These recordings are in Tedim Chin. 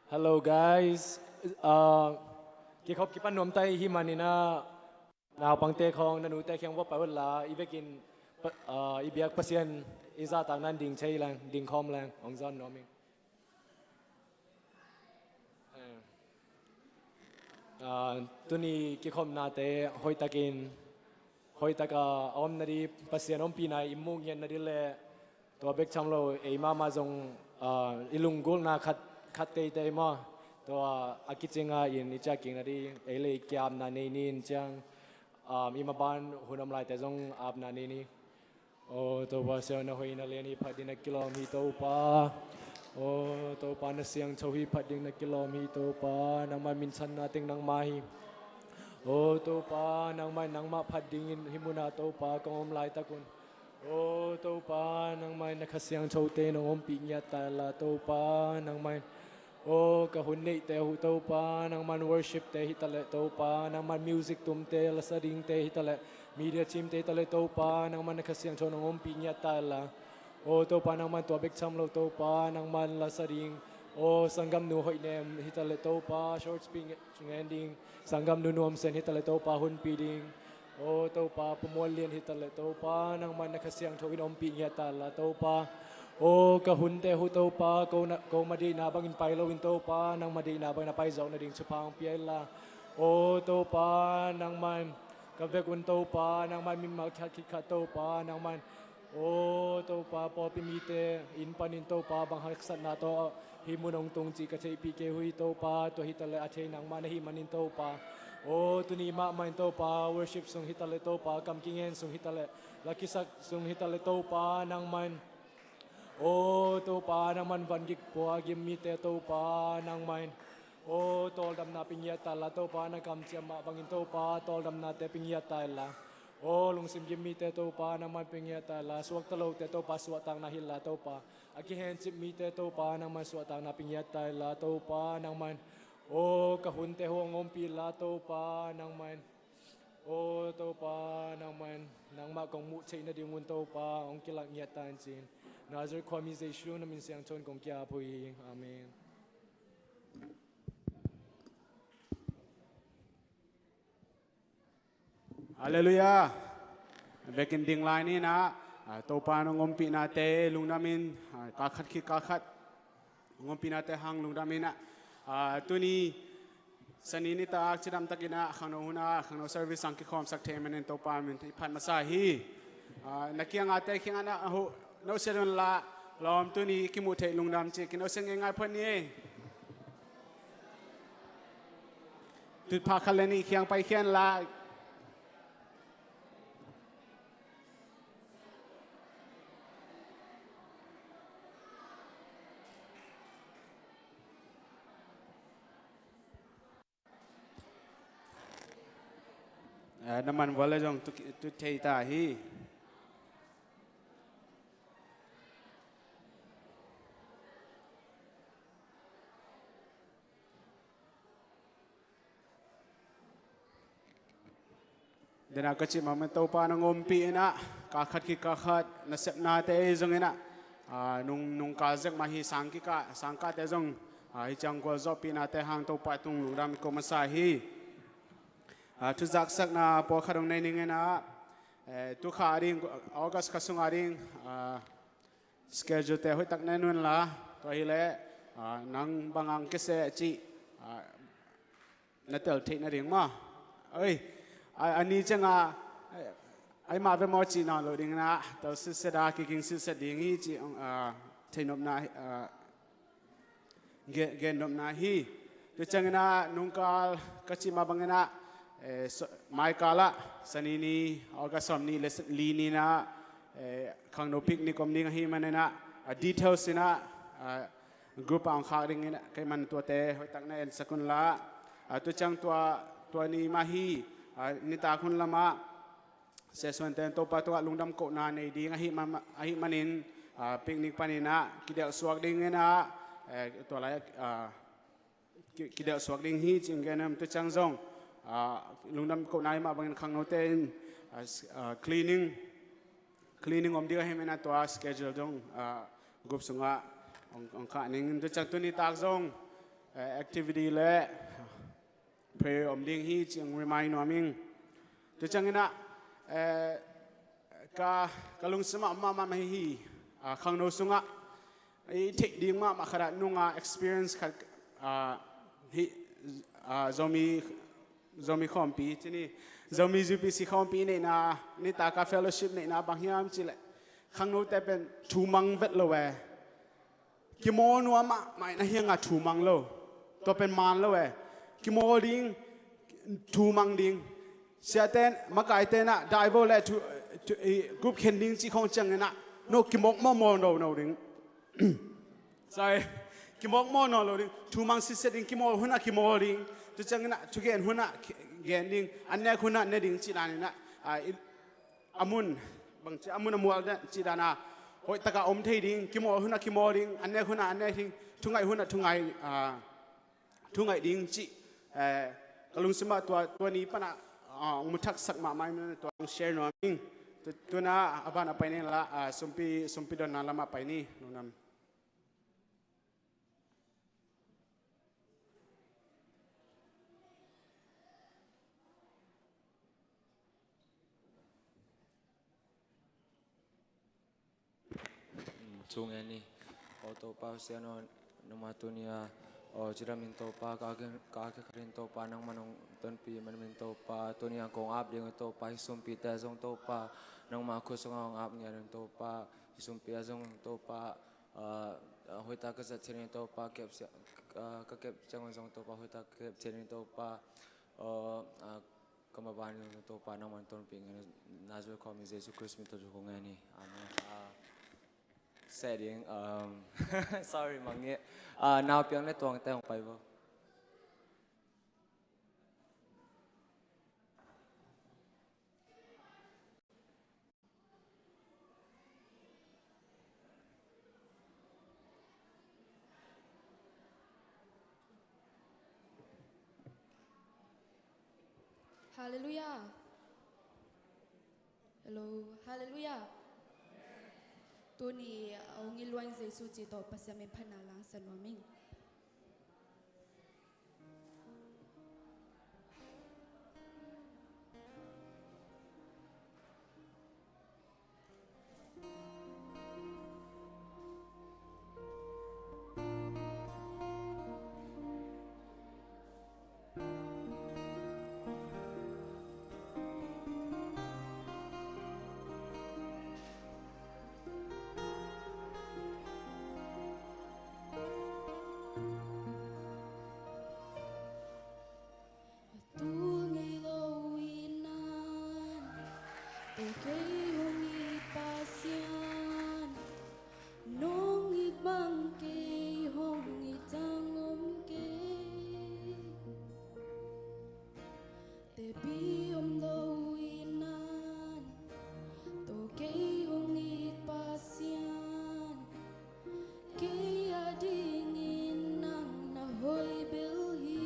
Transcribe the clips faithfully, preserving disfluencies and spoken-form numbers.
Hello guys. Uh, kikhop kipan nuam ta i hih manin ah naupangte khawng na nute khawng va pai un la, i vekin pa- uh, i biak Pasian i zahtakna in ding thei leng, ding khawm leng hong zon nuam ing. Uh, tuni kikhopnate hoihtakin hoihtaka a om nading, Pasian ompihna i muh ngiat nading le tua bek tham lo ei mahmah zong, ah, i lunggulhna khat, khat teitei maw, tua a kicinga in i ciah kik nading ei le ei ki-apna nei ni in ciang, ah, i maban hun om laite zong apna nei ni. Aw Topa, siang na hoih na lian hi, phat ding na kilawm hi Topa. Aw Topa, na siangtho hi, phat ding na kilawm hi Topa. Nangmah minthanna teng nangmah hi. Aw Topa, nangmah in nangmah phat dingin hih munah Topa kong om laitakun, aw Topa, nangmah in na Kha Siangthote in hong ompih ngiat ta inla Topa, nangmah in aw ka hun neihte uh Topa, nangmah in worshipte hi taleh Topa, nangmah in music tumte, lasa dingte hi taleh, media teamte hi taleh Topa, nangmah in na Kha Siangtho in hong ompih ngiat ta inla. Aw Topa, nangmah in tua bek tham lo Topa, nangmah in lasa ding, aw sanggamnu hoih nem hi taleh Topa, shorts pi ngen ding sanggamnu nuamsen hi taleh Topa, hunpi ding, aw Topa, Pu Mual Lian hi taleh Topa, nangmah in na Kha Siangtho in ompih ngiat ta inla Topa. Aw ka hunte uh Topa, ko na, ko ma deihna bangin pai loin Topa, nangmah deihna bangin a pai zawk nading thupha hong pia inla. Aw Topa, nangmah in ka vek un Topa, nangmah in mimal khat khit khat Topa, nangmah in aw Topa, pawlpi mite inn panin Topa, bang haksatna tawh hih mun hong tung cih ka theihpih kei uh hi Topa, tua hi taleh a thei nangmah na hih manin Topa. Aw tuni mahmah in Topa, worship sung hi taleh Topa, kam kingen sung hi taleh, la kisak sung hi taleh Topa, nangmah in aw Topa, nangmah in van gik pua gim mite Topa, nangmah in aw tawldamna pia ngiat ta inla Topa, na kamciam mah bangin Topa, tawldamnate pia ngiat ta inla. Aw lungsim gim mite Topa, nangmah in pia ngiat ta inla, suakta lote Topa, suahtakna hi inla Topa, a kihencip mite Topa, nangmah in suahtakna pia ngiat ta inla Topa, nangmah in aw ka hunte uh hong ompih inla Topa, nangmah in aw Topa, nangmah in nangmah kong muh theih nadingun Topa, hong kilak ngiat ta in ci-in, Nazareth khua mi Jesu na min siangtho in kong ki-ap uh hi. Amen. Halleluiah. Vekin ding lai ni in ah, ah, Topa in hong ompihnate lungdamin, ah, kal khat khit kal khat hong ompihnate hang lungdamin ah, ah, tuni Sani nitak cidamtakin ah khangno hun ah khangno service hong kikhawmsak thei manin Topa min i phat masa hi. Ah, na kiangah te kiangah na huh, no sia dun la, lawm, tuni kimuh theih lungdam ci, kino sia ngeingai phot ni ei. Tutphah khat le nih kiang pai khian la. Eh, na man vua le zong tu, tu thei ta hi. Dena ka cih mah mah Topa na hong ompih in ah, kal khat khit kal khat nasepnate ei zong in ah, ah, nung, nung kal zek mah hi, sang kikah, sang kahte zong, ah, hih ciang gualzawhpihnate hang Topa tung lungdam ko masa hi. Ah, thuzaksakna pawlkhat hong nei ning in ah, eh, tu kha a ding, August kha sung a ding, ah, schedule te hoihtak na en un la, tua hileh, ah, nang bang hong kisia cih, ah, na tel theih nading maw. Oi, a, a ni ciangah, ai, ai mah ve maw cih nawn lo ding in ah, tel sitset a, kiging sitset ding hi cih, ah, theihnopna, ah, gen, gennopna hi. Tua ciangin ah nungkal ka cih mah bangin ah, eh, so, maikal ah, Sani ni, August sawm nih le li ni in ah, eh, khangno picnic om ding ahih manin ah, a details in ah, ah, group ah hong khak dingin ah, kei man tuate hoihtak na ensak un la. Ah, tua ciang tua, tua ni mah hi, ah, nitak hun lamah, Sesuante in Topa tungah lungdam kohna nei ding ahih man, ahih manin, ah, picnic panin ah, kidelh suak ding in ah, eh, tua lai, ah, ki, kidelh suak ding hi cih hong gen nuam. Tua ciang zong, ah, lungdam kohna ahih mah bangin khangnote in, ah, s-, ah, cleaning, cleaning om ding ahih manin ah tua schedule zong, ah, group sungah hong, hong khah ning. Tua ciang tu nitak zong, eh, activity le prayer om ding hi cih remind nuam ing. Tua ciangin ah, eh, ka, ka lungsim ah mahmah hi hi, ah, khangno sungah i theih ding mahmah khat ah nunga experience khat, ah, hi, ah, Zomi, Zomi khawmpi, cini Zomi U P C khawmpi neihna, nitaka fellowship neihna bang hiam cih leh khangnote pen thumang vet lo e. Kimawl nuam mahmah in a hiang a thumang lo. Tua pen man lo e. Kimawl ding, thumang ding. Siate, makaite in ah daivo le thu, thu, i, group khen ding cih khawng ciangin ah no kimawk mawkmawk no no ding. Sorry. Kimawk mawk no lo ding. Thumang sitset ding, kimawl hun ah kimawl ding. Tua ciangin ah thugen hun ah ki-, gen ding. An nek hun ah ne ding cih dan in ah, ah, i, a mun, bangci a mun a mual cih dan a hoih taka om thei ding, kimawl hun ah kimawl ding, an nek hun ah an nek ding, thungaih hun ah thungaih, ah, thungaih ding cih, eh, ka lungsim ah tua, tua ni pan ah, ah, hong mu thaksak mahmah in tua hong share nuam ing. Tu, tu in ah a ban ah pai ni la, ah, sumpi, sumpi donna lam ah pai ni, lungdam. Tung e ni. O Topa Pasian aw, nangmah tuni a, o cidam in Topa, ka, ka, ka khat in Topa, nangmah nong tonpih man in Topa, tuni a kong ap ding Topa, hih sumpite zong Topa, nangmah khut sungah hong ap ngiat in Topa, hih sumpite zong Topa, ah, ah, hoihtak ka zat ciangin Topa, kep sia-, ah, ka kep ciangin zong Topa, hoihtak ka kep ciangin Topa, ah, ah, ka maban in Topa nangmah tonpih ngiat in, Nazareth khua mi Jesu Khrist min tawh kong ngen hi. Amen. Ah, seh ding, um, sorry, mangngilh. Ah, Nau Piang le Tuang te hong pai vo. Halleluiah. Hello. Halleluiah. Tuni, ah, hong it lua in Jesu ci tawh Pasian min phatna la sa nuam ing. Tul ngei lo i nan, tawh kei hong it Pasian, nong it bang kei hong it dang om kei. Tepi om lo i nan, tawh kei hong it Pasian, kei a dingin nang na hoih bel hi.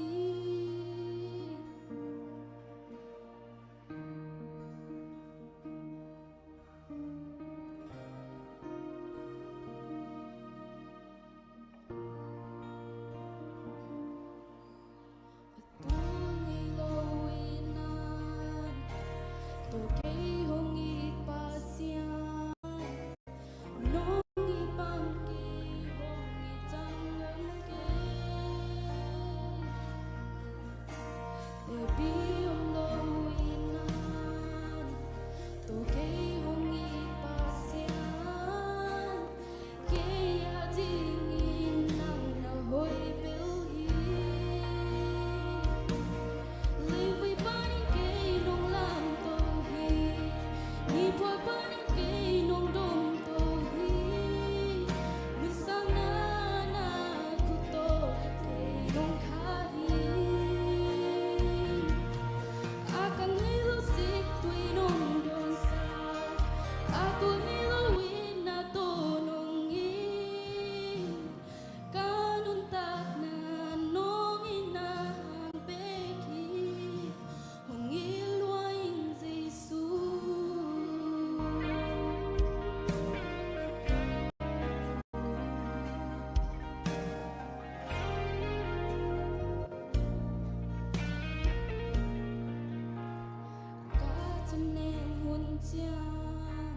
Thanem hun ciang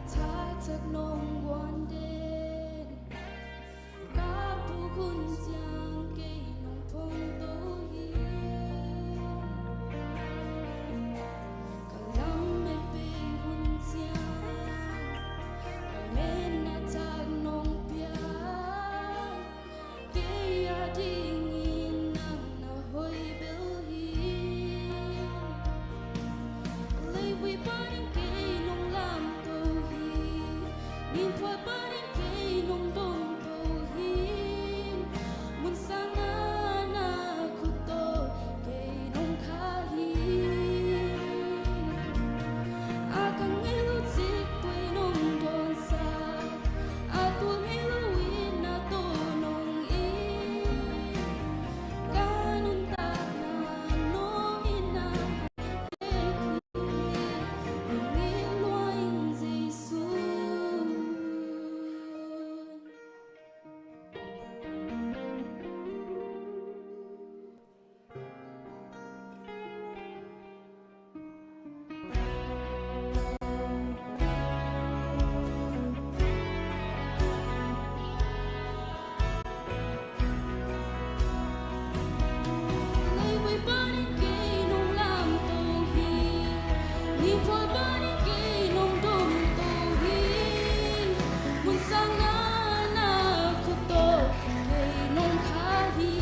thakthak nong guan den. Ka puk hun ciang kei nong phongto hi. Ka lamet bei hun ciang lametna thak nong piak. Kei a dingin nang na hoih bel hi. Leivui panin kei nong lamto hi. Ningthuai panin kei nong domto hi. Mun sangna na khut tawh kei nong kha hi. A ka ngei lo cik tui nong dawnsak, a tua ngei lo in na tawh nong it. Ka nuntakna nong itna pek hi. Nong it lua ing Jesu. Leivui panin kei nong lamto hi. Ningthuai panin kei nong domto hi. Mun sangna na khut tawh kei nong kha hi.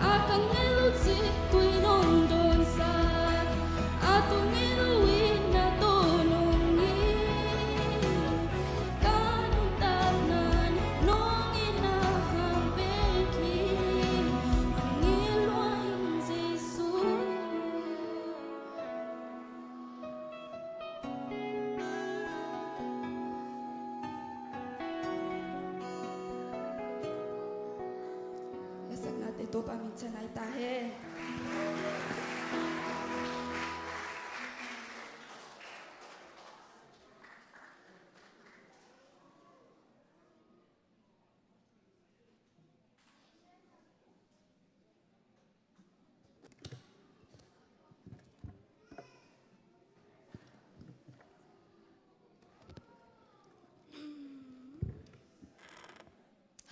A ka ngei lo cik tui nong dawnsak, a tua ngei lo in na tawh nong it. Ka nuntakna nong itna hang pek hi. Nong it lua ing Jesu. Lasaknate Topa min thang ahi ta hen.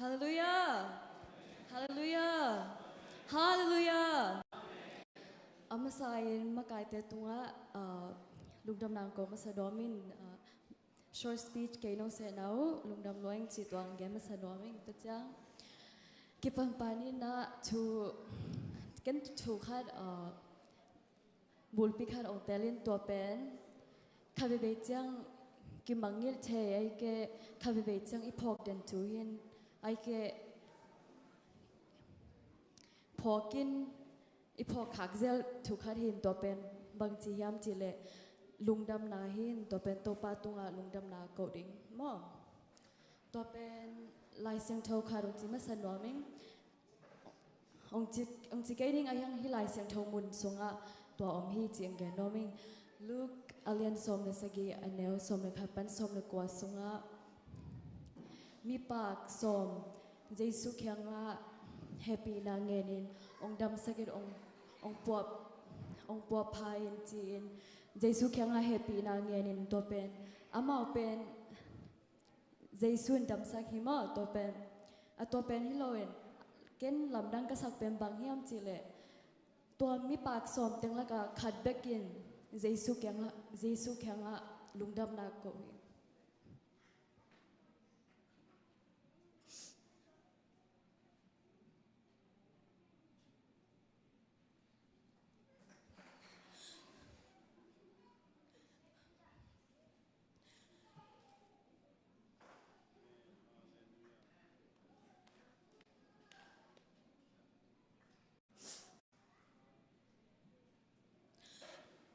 Halleluiah. Halleluiah. Halleluiah. A masa in makaite tungah, ah, lungdamna ko masa nuam ing, ah, short speech kei nong sehna uh, lungdam lua ing ci tuang gen masa nuam ing. Tua ciang kipan pan in ah thu, ken thu khat, ah, bulpi khat ong tel in, tua pen khat veivei ciang kimangngilh thei, ahih keh khat veivei ciang i phawk den thu hi in, ahih keh phawk in, i phawk khak zel thu khat hi in, tua pen bangci hiam cih leh lungdamna hi in, tua pen Topa tungah lungdamna ko ding maw? Tua pen Lai Siangtho khat ong ci masa nuam ing. Ong ci, ong ci kei ning a, hiang hi Lai Siangtho mun sungah tua om hi ci ong gen nuam ing. Luke a lian sawm le sagih, a neu sawm le khat pan sawm le kua sungah, mipak sawm Jesu kiangah hehpihna ngenin ong damsak in, ong, ong puah, ong puahpha in ci-in, Jesu kiangah hehpihna ngenin, tua pen amau pen Jesu in damsak hi maw, tua pen. A tua pen hi lo in, ken lamdang ka sak pen bang hiam cih leh, tua mipak sawm teng lakah khat bek in Jesu kiangah, Jesu kiangah lungdamna ko hi.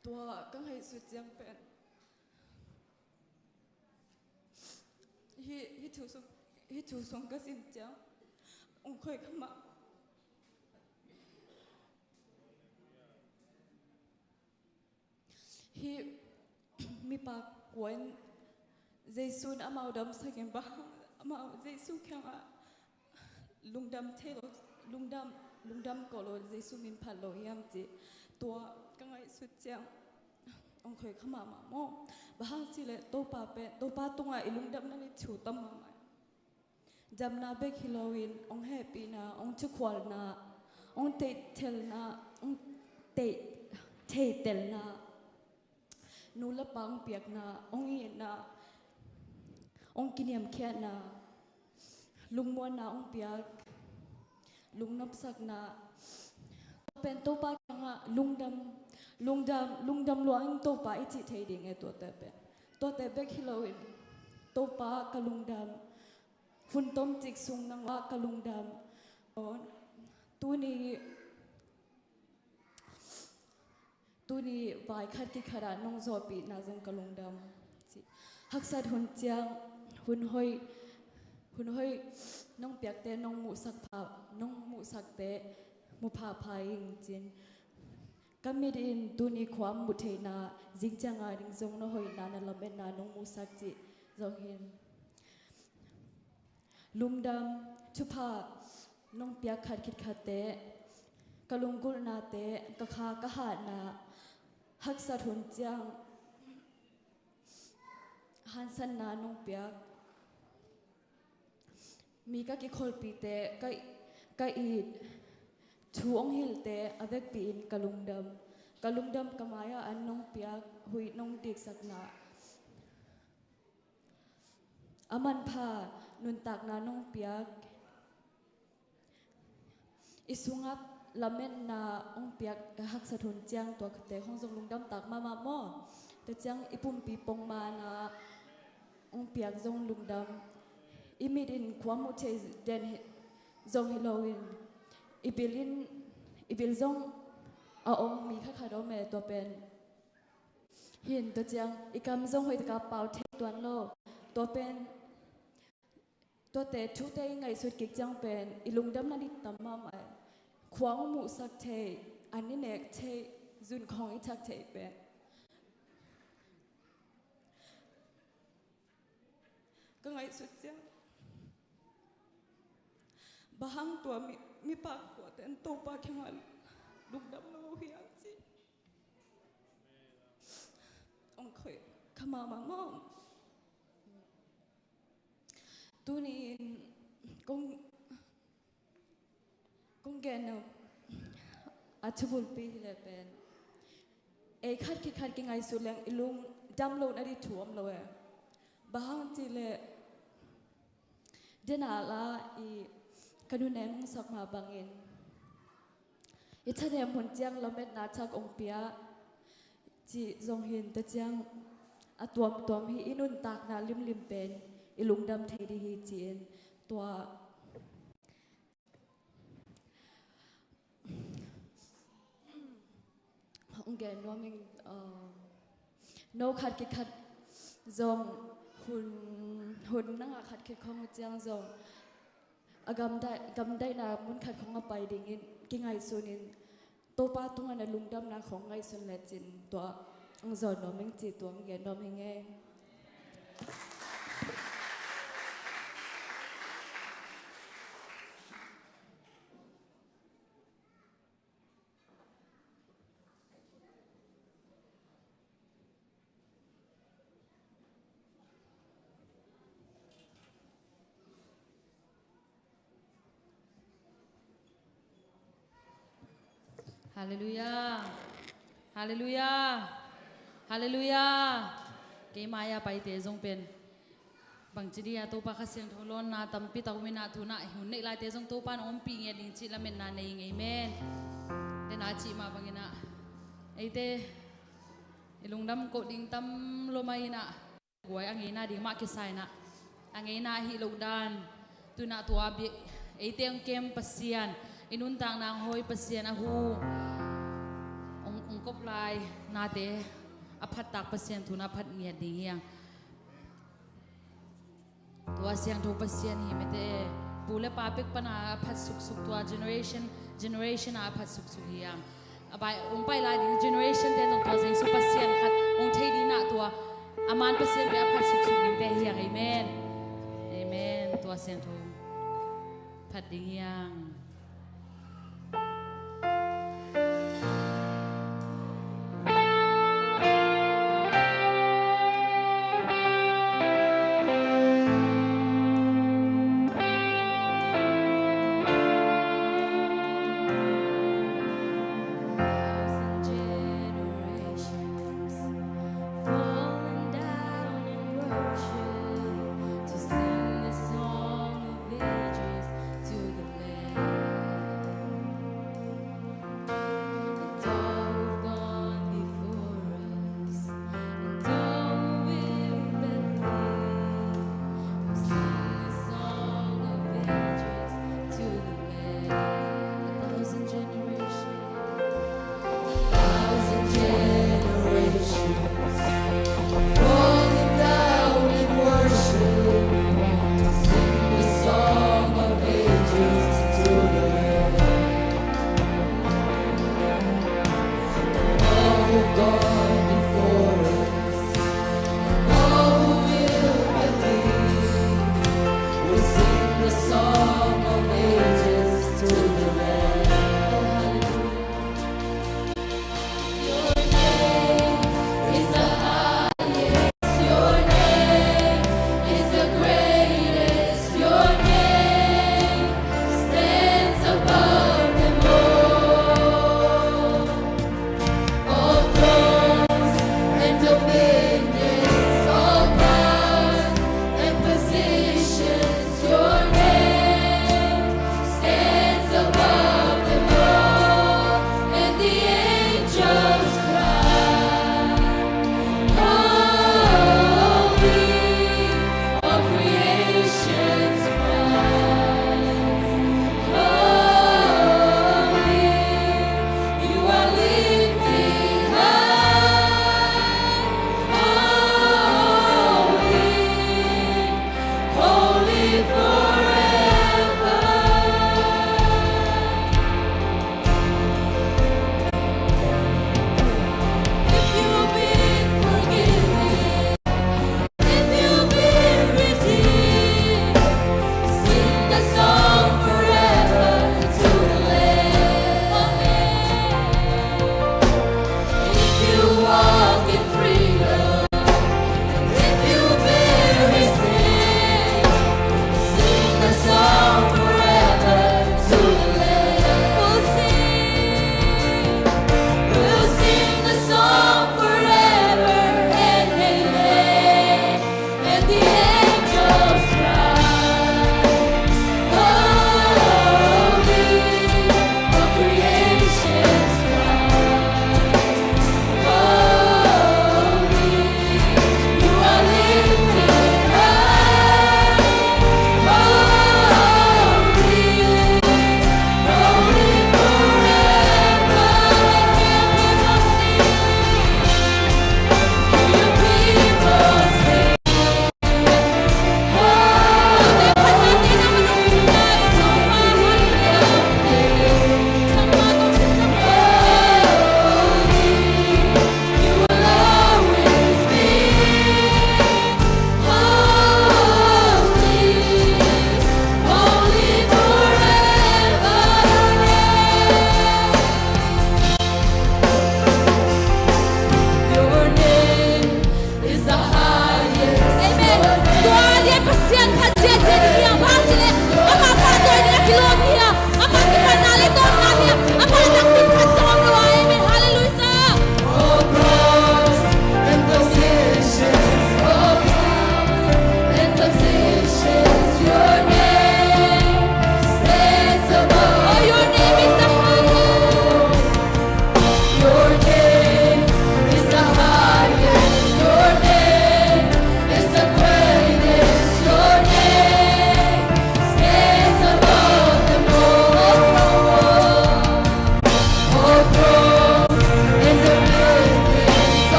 Tua ka ngaihsut ciang pen, hih, hih thu sung, hih thu sung ka sin ciang ong khoih kha mah. Hih mipa kua in Jesu in amau damsak in bang, amau Jesu kiangah lungdam thei lo, lungdam, lungdam ko lo, Jesu min phat lo hiam ci. Tua ka ngaihsut ciang hong khoi kha mahmah maw. Bang hang cih leh Topa pen, Topa tungah i lungdamna ding thu tam mahmah. Damna bek hi loin hong hehpihna, hong thukhualna, hong theihtelna, hong theih, theihtelna, nu le pa hong piakna, hong itna, hong kiniamkhiatna, lungmuanna hong piak, lungnopsakna, tua pen Topa kiangah lungdam, lungdam, lungdam lua in Topa i cih thei ding e tuate pen. Tuate bek hi loin Topa ka lungdam, hun tomcik sung nang ah ka lungdam. Tuni, tuni vai khat khit khat ah nong zawhpihna zong ka lungdam. Haksat hun ciang, hun hoih, hun hoih nong piakte nong muhsak pha, nong muhsakte mu phapha ing cin. Ka mit in tuni khua muh theihna, zing ciang a ding zong na hoihna, na lametna nong muhsak cih zong hin. Lungdam, thupha nong piak khat khit khatte, ka lunggulhnate, ka kha ka hatna, haksat hun ciang hansanna nong piak, mi ka kikholhpihte, ka, ka it, thu hong hilhte a vekpi in ka lungdam. Ka lungdam, ka mai-ah an nong piak, huih nong diksakna, a manpha nuntakna nong piak, i sungah lametna hong piak, haksat hun ciang tuate khong zong lungdam tak mahmah maw. Tua ciang i pumpi pongmana hong piak zong lungdam. I mit in khua muh thei den hi, zong hi loin, i bil in, i bil zong a om mi khat khat om e, tua pen hin. Tua ciang i kam zong hoih taka pau thei tuan lo. Tua pen, tuate thute i ngaihsut kik ciang pen i lungdamna ding tam mahmah e. Khua hong muhsak thei, an i nek thei, zun khong i thak thei pen. Ka ngaihsut ciang, bang hang tua mi, mi pakhuate in Topa kiangah lungdam lo hiam ci. Hong khoi kha mahmah maw. Tuni-in kong, kong gen nop a thubulpi hi leh pen, ei khat khit khat kingaihsut leng i lungdam lohna ding thu om lo e. Bang hang cih leh, dena la i ka nunem hong sak mah bangin, i thanem hun ciang lametna thak hong pia cih zong hin, tua ciang a tuamtuam hi, i nuntakna limlim pen i lungdam thei ding hi ci-in tua hong gen nuam ing. Uh, no khat khit khat zong hun, hun nanga khat khit khong uh ciang zong a gamdaih, gamdaihna mun khat khong a pai dingin kingaihsun in, Topa tungah na lungdamna khong ngaihsun lecin tua hong zawn nuam ing ci tua hong gen nuam ing e. Halleluiah. Halleluiah. Halleluiah. Kei mai-a paite zong pen bangci dih a, Topa Kha Siangtho lawnna tampi tak om in ah, tu-in ah hun neih laite zong Topa in hong ompih ngiat ding cih lametna nei ing. Amen. Dena cih mah bangin ah, eite i lungdam koh ding tam lua mah in ah, guai a ngeina ding mah kisa in ah, a ngeina ahih loh dan, tu-in ah tua bia eite hong kem Pasian, i nuntakna hong hawi Pasian, a hu hong, hong kop lai nate a phattak Pasian tu-in ah phat ngiat ding hi hang. Tua siangtho Pasian hi mete, pu le pa pek pana a phat suksuk, tua generation, generation a phat suksuk hi hang. A bai, hong pai lai ding generation te zong tua Jesu Pasian khat hong thei ding in ah, tua a man Pasian bia a phat suksuk dingte hi hang. Amen. Amen. Tua siangtho phat ding hi hang.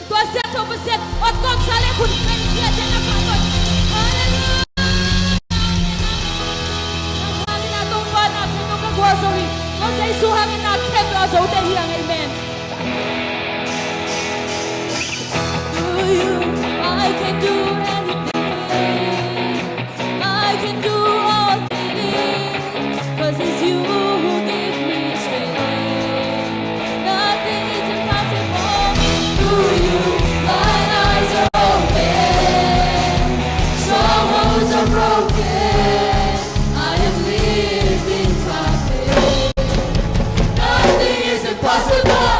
Tua siangtho Pasian, ot kawmsa le khut pen sia te na pha toi. Halleluia. Nang hangin a Topa na khen nong ka gualzo hi. Tua Jesu hangin na khen lua zo te hi hang. Amen. Through you, I can do anything. I can do all things, 'cause it's you who give me strength. Nothing is impossible. Through you, my eyes are open. Strongholds are broken. I am living by faith. Nothing is impossible.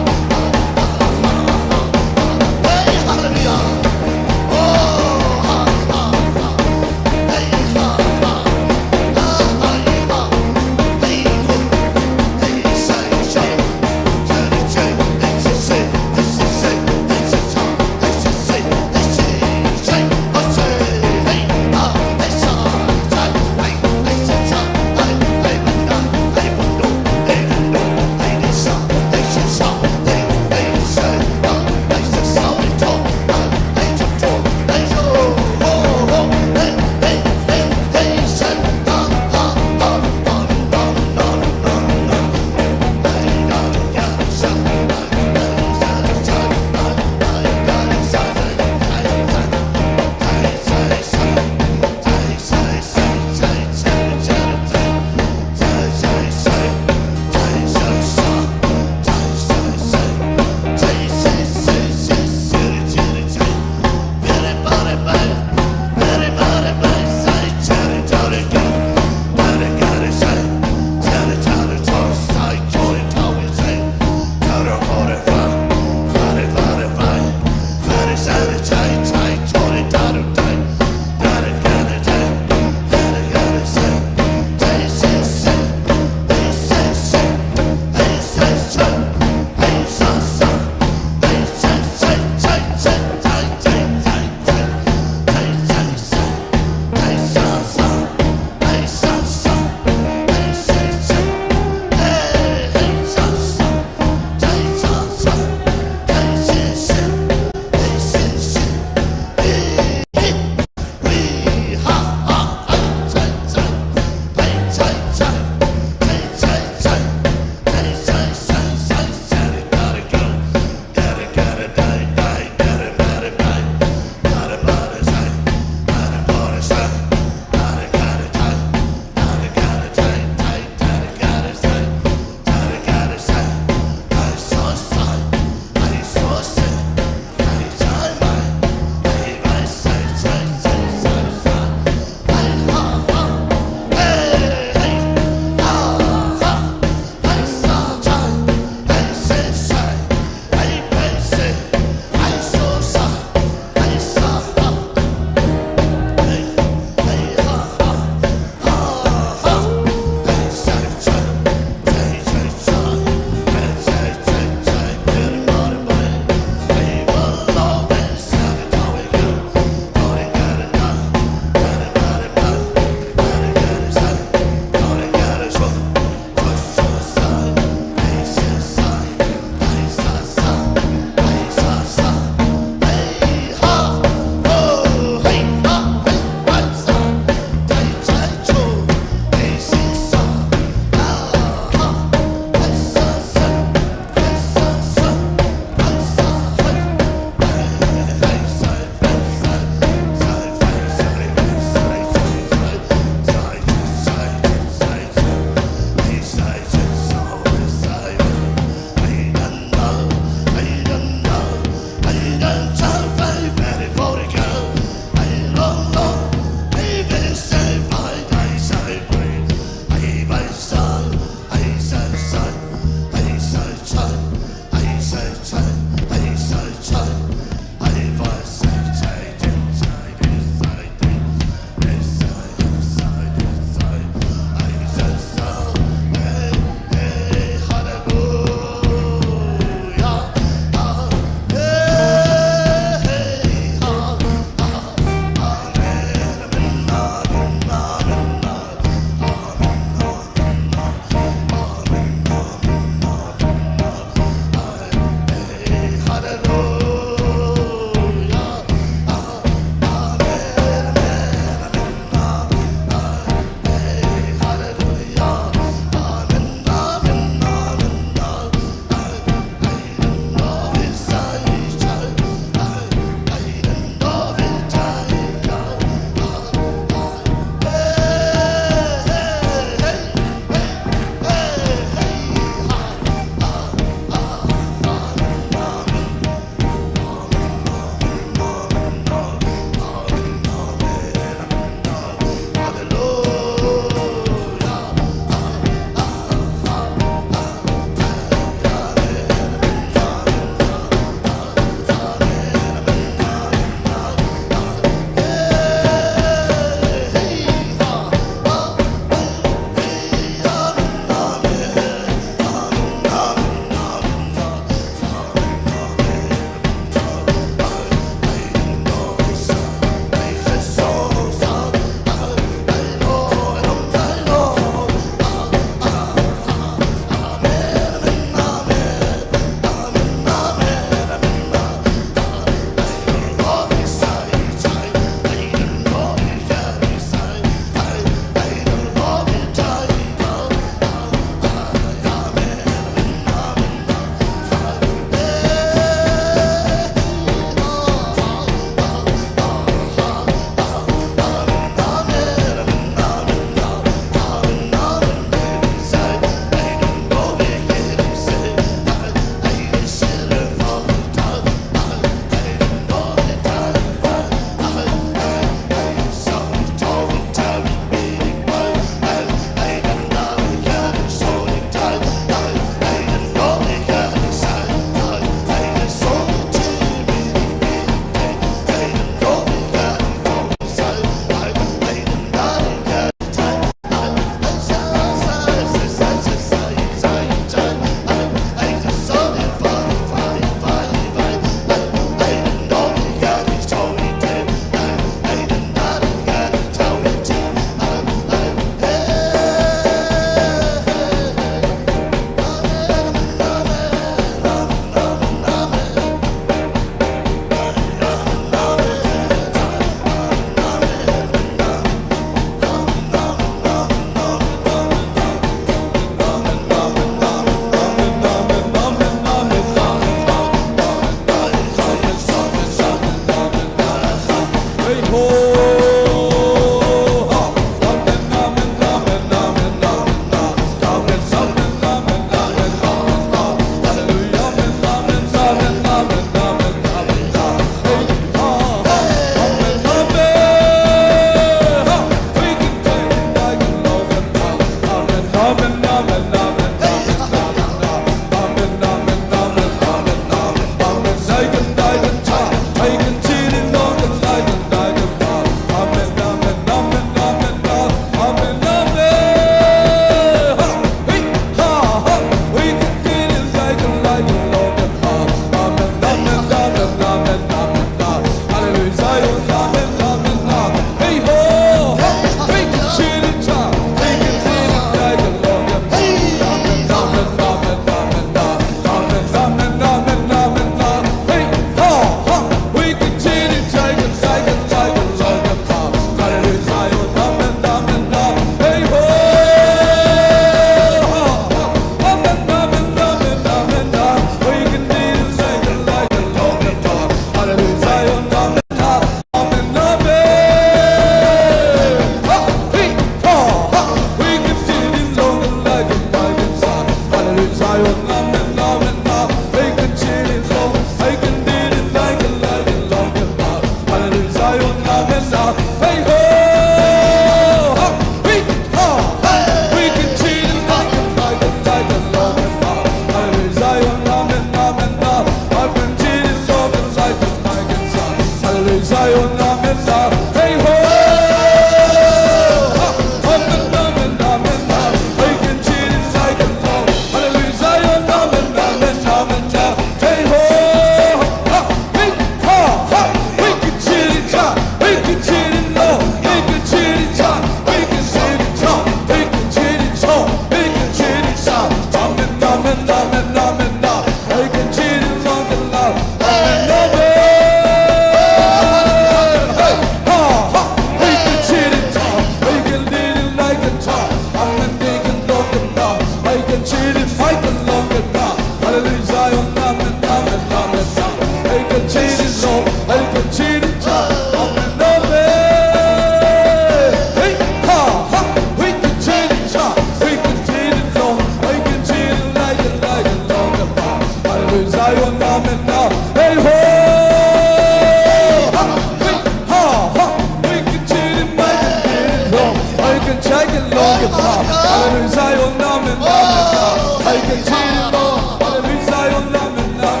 Hallelujah, Zion, amen, amen. I can see it, Lord. Hallelujah, Zion, amen, amen.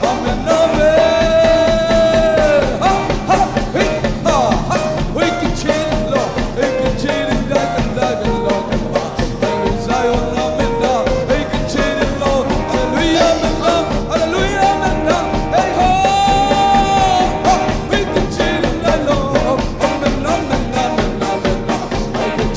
Amen, amen. Ha, ha, hey, ha, ha. We can see it, Lord. We can see it, I can, I can, Lord. Hallelujah, Zion, amen, amen. We can see it, Lord. Hallelujah, amen, amen. Hallelujah, amen, amen. Hey, ho, ho. We can see it, Lord. Amen, amen, amen, amen, amen.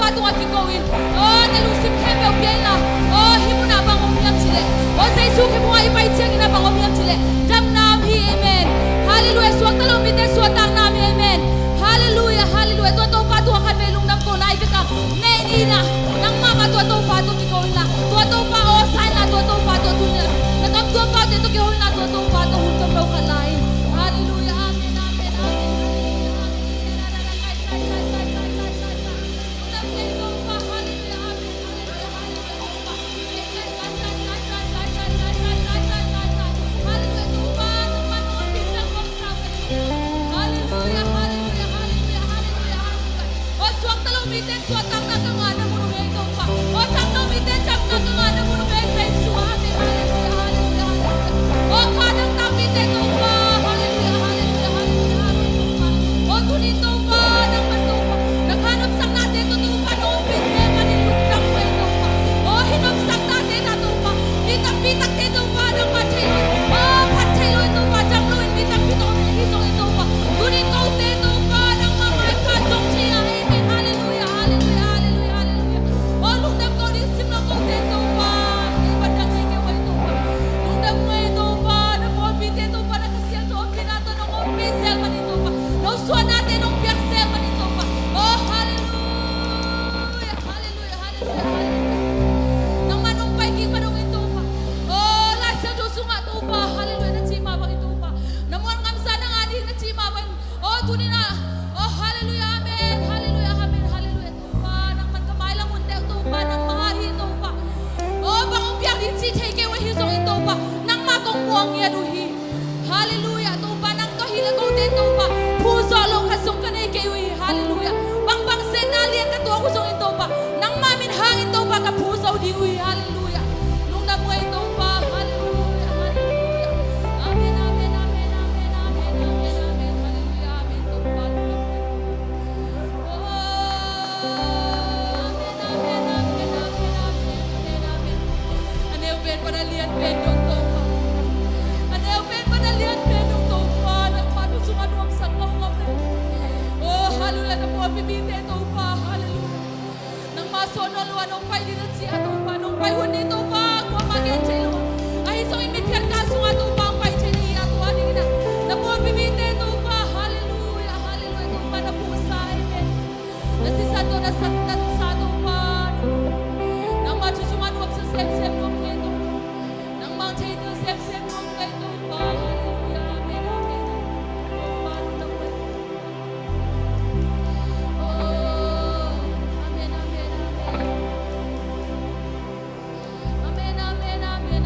Pa tungah kiko in, aw, na lungsim khempeuh pia inla, aw, hih munah bang om hiam cih leh, aw, Jesu kiang bangah i pai ciangin ah bang om hiam cih leh, damna om hi. Amen. Halleluiah. Suakta lo mite suahtakna om hi. Amen. Halleluiah, halleluiah. Tua Topa tungah khatvei lungdam kohna i bek a nei ni in ah, nangmah mah tua Topa tawh kiko inla, tua Topa aw sa inla, tua Topa tawh tuni in ah na kam tuam paute tawh kiho inla, tua Topa tawh hun tom lo khat la in. Halleluiah. Amen, amen, amen, amen, amen. Aw, kha dang tangmite Topa, halleluiah, halleluiah, halleluiah, amen, Topa. Aw, tuni Topa, nangman Topa, na kha nopsaknate tawh Topa, na ompih zel manin lungdam hi Topa. Aw, hih nopsaknate na Topa, mi tampi takte Topa, nangmah thei lo in, aw, phat thei lo in Topa, dam lo in mi tampi tawh om in, ahi zongin Topa, tuni kote Topa, nangmah maipha zong thei a, amen, halleluiah, halleluiah, halleluiah, halleluiah. Aw, lungdam ko ding sim lo kote Topa, i ban dang nei kei uh ahi Topa. Lungdam ngai Topa, na pawlpite Topa, na Kha Siangtho ompihna tawh nong ompih zel manin Topa, nong suahnate nong piak zel manin Topa. Aw, halleluiah, halleluiah, halleluiah, halleluiah. Nangmah nong pai kik ma dongin Topa, aw, Lai Siangtho sungah Topa, halleluiah, na cih mah bangin Topa, na muan ngamza na ngah ding na cih mah bangin, aw, tuni in ah, aw, halleluiah, amen, halleluiah, amen, halleluiah. Topa, nangman ka mailam hun teh Topa, nangmah ahi Topa. Aw, bang hong piak ding cih thei kei uh ahi zongin Topa, nangmah kong muang ngiat uh hi. Halleluiah, Topa, nang tawh hi leh kote Topa, phu zawh loh khat zong ka nei kei uh hi. Halleluiah. Bangbang zetna lian ka tuak uh zongin Topa, nangmah min hangin Topa ka phu zo ding uh hi. Halleluiah. Lungdam uh ahi Topa. Halleluiah, halleluiah. Amen, amen, amen, amen, amen, amen, amen. Halleluiah, amen, Topa, lungdam uh ahi Topa. Amen, amen, amen, amen, amen, amen, amen. A neu pen pan a lian pen dong Topa. A neu pen pan a lian pen dong Topa. Nangmah thu sungah nuamsak lo ngam le. Oh, halleluiah, na pawlpi mite Topa. Halleluiah. Nangmah sawt nawn lo a nong pai ding na ci a Topa, nong pai hun ding Topa, kuamah gen thei lo a. Ahi zongin mithiang kal sungah Topa hong pai thei na hi a, tua dingin ah na pawlpi mite Topa, halleluiah, halleluiah, Topa na phusa, amen. Na sisan tawh na sattansa Topa, nangmah thu sungah nuamsa semsem nuam kei Topa. Nangmah hong thei ding semsem nuam kei Topa, halleluiah, amen, amen, amen. Topa, nang na phusa. Oh, amen, amen, amen. Amen, amen, amen,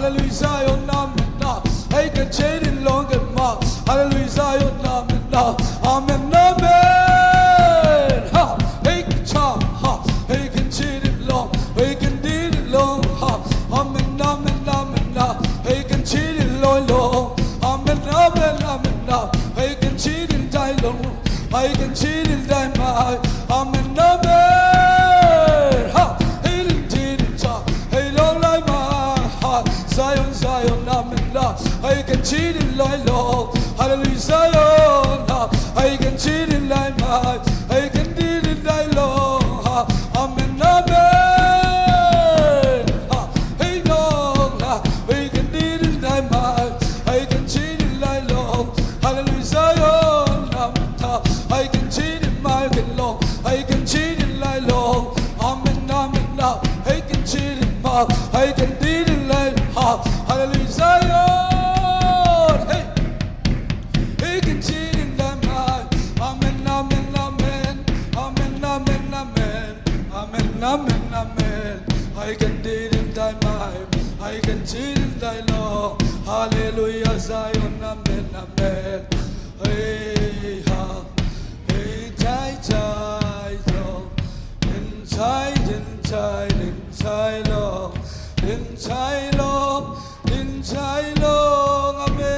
Hallelujah, Zion, amen, ah. Hei, kan cih ding lawng, kan mah. Hallelujah, Zion, amen, ah. Amen, amen. Ha. Hei, kan cih, ha. Hei, kan cih ding lawng. Hei, kan dih ding lawng, ha. Amen, amen, amen, ah. Hei, kan cih ding lawng, lawng. Amen, amen, amen, ah. Hei, kan cih ding dai lawng. Hei, kan cih ding dai mai. Amen, amen. Ha. Hei, ding dih ding ca. Hei, lawng lai mai. Ha. Zion, Zion, amen, ah. Hei, kan cih ding lai lawng. Hallelujah, Zion, ah. Hei, kan cih ding lai mai. Hei, kan dih ding dai lawng, ha. Amen, amen. Ha. Hei, lawng, ah. Hei, kan dih ding dai mai. Hei, kan cih ding lai lawng. Hallelujah, Zion, amen, ah. Hei, kan cih ding mai, kan lawng. Hei, kan cih ding lai lawng. Amen, amen, ah. Hei, kan cih ding mai. Hei, kan dih ding lai, ha. Hallelujah, Zion. Hei. Hei, kan cih ding dai mai. Amen, amen, amen. Amen, amen, amen. Amen, amen, amen. Hei, kan dih ding dai mai. Hei, kan cih ding dai lawng. Hallelujah, Zion. Amen, amen. Hei, ha. Hei, cih, cih lawng. Ding cih, ding cih, ding cih lawng. Ding cih lawng. Ding cih lawng, amen.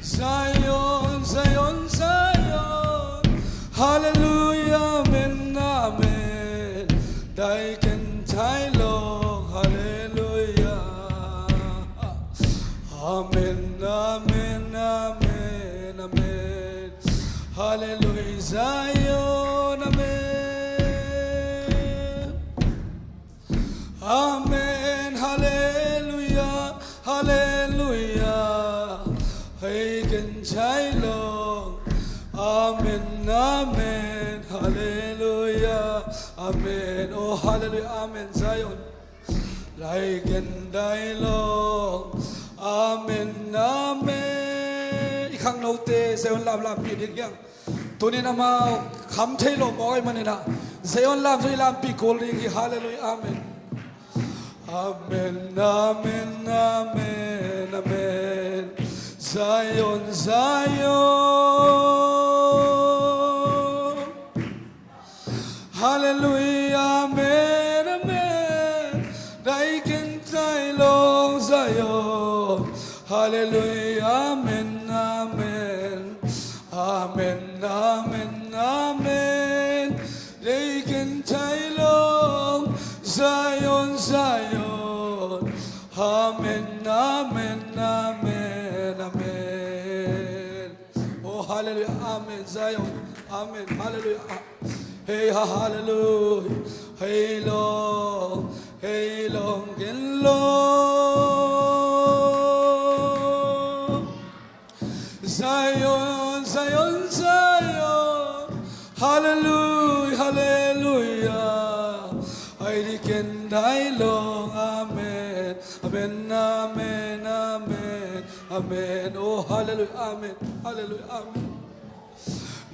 Zion, Zion, Zion. Hallelujah, amen, amen. Dai ken cih lawng, hallelujah. Amen, amen, amen, amen. Hallelujah, Zion, amen. Amen, hallelujah, hallelujah. Hei ken cih lawng. Amen, amen, hallelujah. Amen. Oh, hallelujah, amen, Zion. Lai ken dai lawng. Amen, amen. I khangnote Zion lam lampih ding hiang. Tunin amau kham thei lo mawk ahih manin ah, Zion lam zong i lampih kul ding hi. Hallelujah, amen. Amen, amen, amen, amen. Zion, Zion. Hallelujah, amen, amen. Dai ken dai lawng, Zion. Hallelujah, amen, amen. Amen, amen, amen. Dai ken dai lawng, Zion, Zion. Amen, amen, amen, amen. Oh, hallelujah, amen, Zion. Amen, hallelujah. Hei ha, hallelujah. Hei lawng, hei lawng, ken lawng. Zion, Zion, Zion. Hallelujah, hallelujah. Hei dai ken dai lawng, amen. Amen, amen, amen, amen. Oh, hallelujah, amen, hallelujah, amen.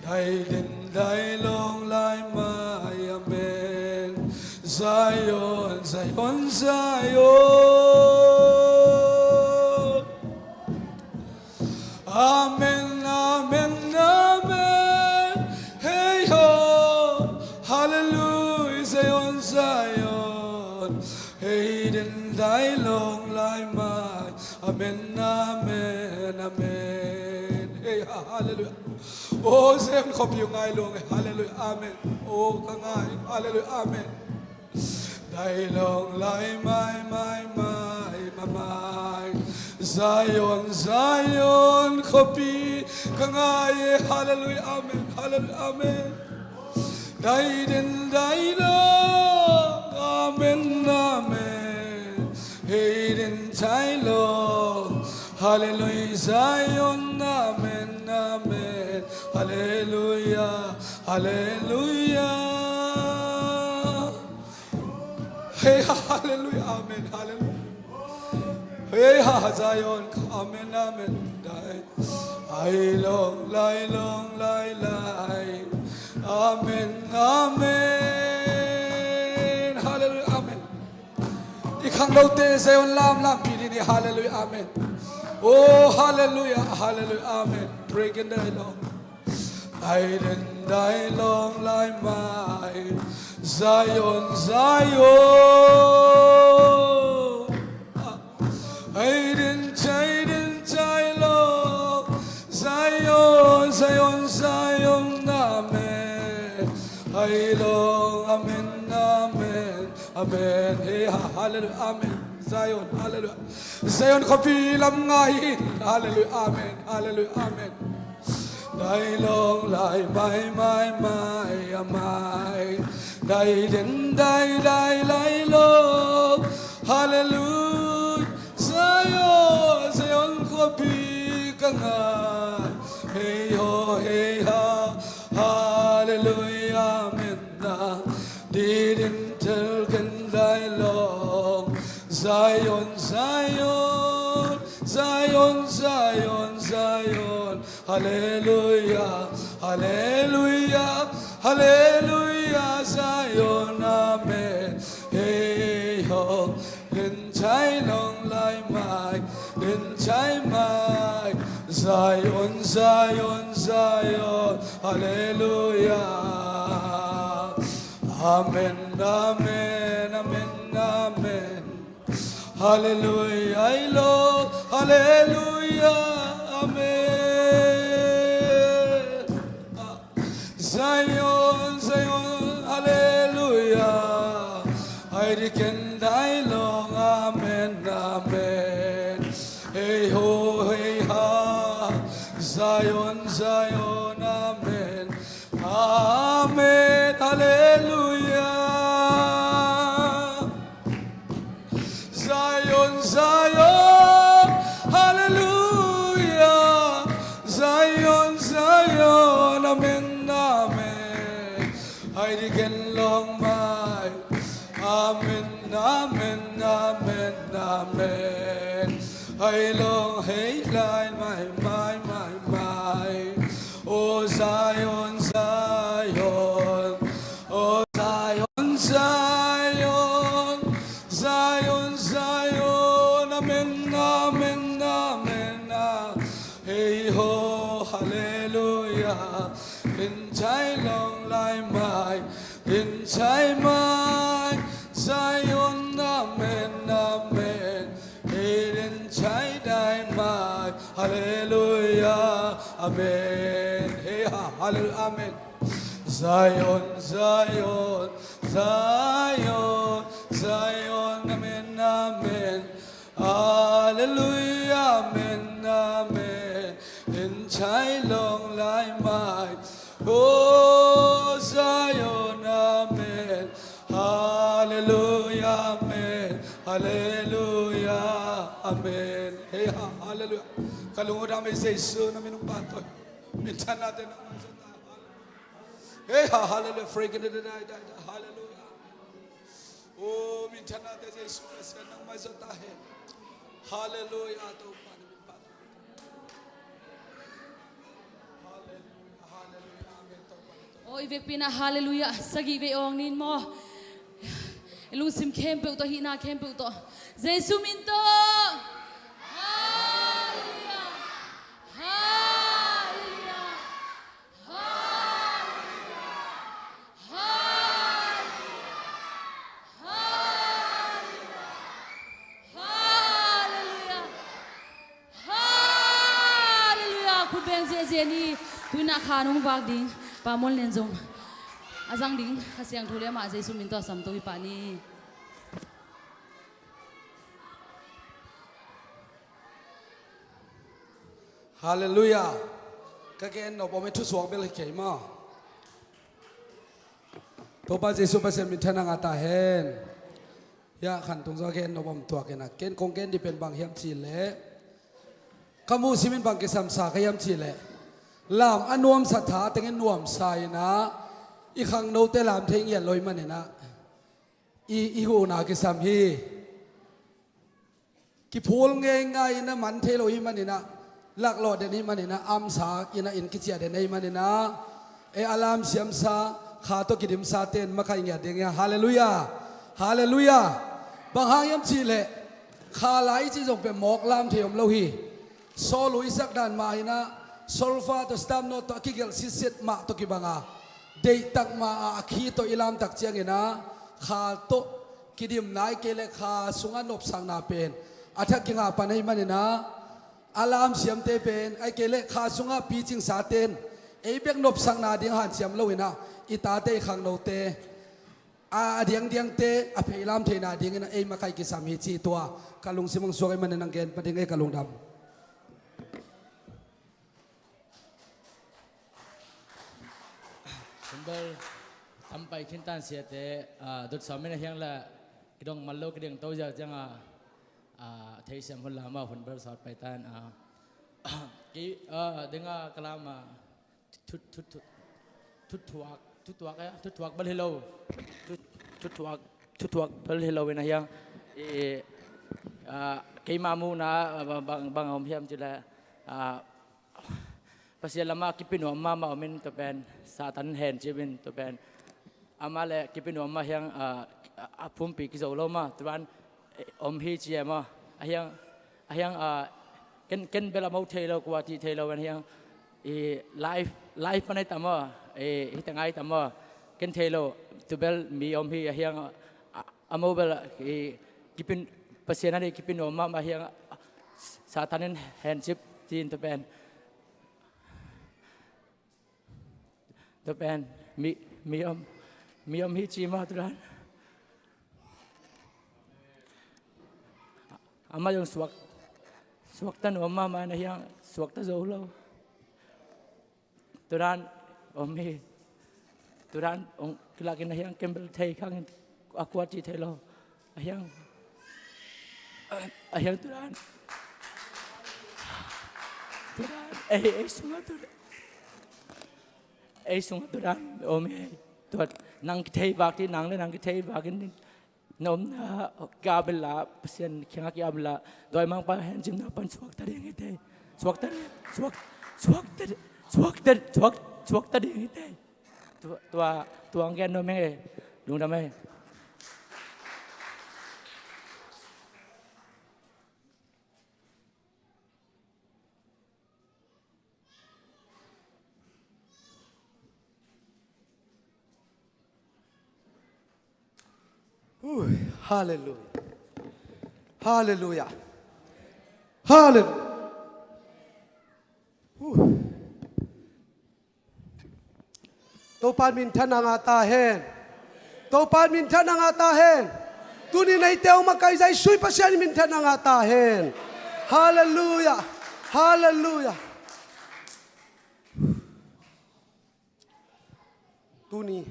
Dai den dai lawng lai mai, amen. Zion, Zion, Zion. Amen, amen, amen. Hei ho, hallelujah, Zion, Zion. Hei den dai lawng lai mai. Amen, amen, amen. Hei ha, hallelujah. Oh, Zion khuapi uh ngai lawng e, hallelujah, amen. Oh, ka ngai, hallelujah, amen. Dai lawng lai mai, mai, mai, mai, mai. Zion, Zion khuapi ka ngai e, hallelujah, amen, hallelujah, amen. Dai den dai lawng, amen, amen. Hei den dai lawng, hallelujah, Zion, amen, amen. Hallelujah, hallelujah. Hei ha, hallelujah, amen, hallelujah. Hei ha, Zion, amen, amen. Dai, dai lawng lai, lawng lai lai. Amen, amen. Hallelujah, amen. I khangnote Zion lamlam pi dih ni. Halleluiah, amen. Oh, halleluiah, halleluiah, amen. Break in the Lord. Dai den dai long lai mai, Zion, Zion. Ai den chai den chai long, Zion, Zion, Zion, amen. Ai long, amen, amen, amen. Hey, ha, halleluiah, amen. Zion, halleluiah. Zion khuapi lam ngai in. Halleluiah, amen, halleluiah, amen. Dai long lai mai mai mai a mai, dai den dai dai lai long. Halleluiah, Zion, Zion khuapi ka ngai. Hey ho, hey ha, halleluiah, amen na. Didin tel ken dai long. Zion, Zion, Zion, Zion, Zion. Halleluiah, halleluiah, halleluiah, Zion, amen. Hey ho, len chai long lai mai, len chai mai, Zion, Zion, Zion, halleluiah. Amen, amen, amen, amen. Halleluiah, ai long, halleluiah, amen. Zion, Zion, halleluiah. Ai di ken dai long, amen, amen. Hey ho, hey ha, Zion, Zion, amen. Amen, halleluiah. Zion, Zion, halleluiah. Zion, Zion, amen, amen. Ai di ken long mai. Amen, amen, amen, amen. Ai long hei lai mai mai mai mai. Oh Zion, Zion. Oh Zion, Zion, Zion, Zion, amen, amen, amen, ah. Hey ho, halleluiah. Len chai long lai mai, len chai mai, Zion, amen, amen. Hey, len chai dai mai, halleluiah, amen. Hey ha, halleluiah, amen. Zion, Zion, Zion, Zion, amen, amen. Halleluiah, amen, amen. Len chai long lai mai. Oh Zion, amen. Halleluiah, amen. Halleluiah, amen. Hey ha, halleluiah. Ka lung dam ei Jesu, na min hong phat uh. Minthanna te nangmah zong ta. Hey ha, halleluiah. Freaking dai dai dai. Halleluiah. Oh, minthanna te Jesu Khazih nangmah zong ta hen. Halleluiah, Topa na min phat. Halleluiah, halleluiah, amen, Topa, Topa. Oh, i vekpi na halleluiah sagih vei awng ning maw. I lungsim khempeuh tawh, hihna khempeuh tawh, Jesu min tawh. Halleluiah. Halleluiah. Halleluiah. Halleluiah. Halleluiah. Khut beng ziahziah ni. Tu-in ah khan hong vak ding. Pa Mual Lian zong a zang ding. Kha Siangtho le amah Jesu min tawh sam to hi pah ni. Halleluiah. Ka gen nop om i thusuak bel hi kei maw. Topa Jesu Pasian minthanna ngah ta hen. Hiah khan tung zaw gen nop om tuak in ah, ken kong gen dih pen bang hiam cih leh, ka muhsim in bang kisamsa ka hiam cih leh, lam a nuamsa tha tengin nuamsa in ah, i khangnote lam thei ngiat lo ahih manin ah, i, i huhna kisam hi. Kiphul ngeingai in ah man thei lo ahih manin ah, laklawh den ahih manin ah, amsa in ah in kiciah den ahih manin ah, ei a lam siamsa, kha tawh kidimsa ten makaih ngiat ding hi a. Halleluiah. Halleluiah. Bang hang hiam cihleh, kha lai cih zong pen mawk lam thei om lo hi. Sawl uh i sak dan mah hi-in ah, solfa tawh stamno tawh a kigelh sitset mah tawh kibang a, deihtak mah a, a khi tawh i lamtak ciangin ah, kha tawh kidimna ahih kei leh kha sungah nopsakna pen a thak kingah pan ahih manin ah, a lamsiamte pen, ahih kei leh kha sungah picingsate'n ei bek nopsakna ding hanciam lo-in ah, i tate, i khangnote, a, a diangdiangte a pheilam theihna dingin ei makaih kisam hi, ci tua ka lungsim hong suak ahih manin hong gen pah ing ei, ka lungdam. Hun bel tam pai khin tan, siate, a, dot sawm in a hiang la, kidong mal lo, kiding to ziau ciang a, a, theisiam hun la mah, hun bel sawt pai tan a, ki, a, ding a ka lam a, thu, thu, thu, thuthuak, thuthuak, eh, thuthuak bel hi lo. Thu, thuthuak, thuthuak bel hi lo-in a hiang. I, a, keima muhna, a, bang, bang, bang om hiam cihleh, a, Pasian lamah kipia nuam mahmah om in, tua pen Satan hencip in, tua pen amah leh kipia nuam mah hiang, a, a, a pumpi kizo lo mah, tua dan, eh, om hi ci e maw. A hiang, a hiang, a, ken, ken bel a mo thei lo, kua cih thei lo, a hiang, i live, live pan a hi ta maw, i, hi ta ngai ta maw, ken thei lo, tua bel mi om hi, a hiang, a, a mo bel, i, kipia, Pasian a ding kipia nuam mahmah hiang, a, Satan in hencip ci-in, tua pen. Tua pen mi, mi om, mi om hi ci maw, tua dan. Amah zong suak, suakta nuam mahmah in a hiang, suakta zo lo. Tua dan om hi. Tua dan hong kilak in a hiang, ken bel thei khang in, a kua cih thei lo. A hiang, a hiang tua dan. Tua dan, ei, ei sungah tua dan. Ei sungah tua dan om hi. Tua nang kithei vak ding, nang leh nang kithei vak in, na omna kiam inla, Pasian kiangah kiam inla, dawimangpa hencipna pan suakta ding hi te. Suakta ding, suak, suakta, suakta, suak, suakta ding hi te. Tua, tua, tua hong gen nuam ing e. Lungdam e. Ui, halleluia. Halleluia. Halleluia. Ui. Topa in minthanna ngah ta hen. Topa in minthanna ngah ta hen. Tuni neite hong makaih Jesu Pasian in minthanna ngah ta hen. Halleluia. Halleluia. Tuni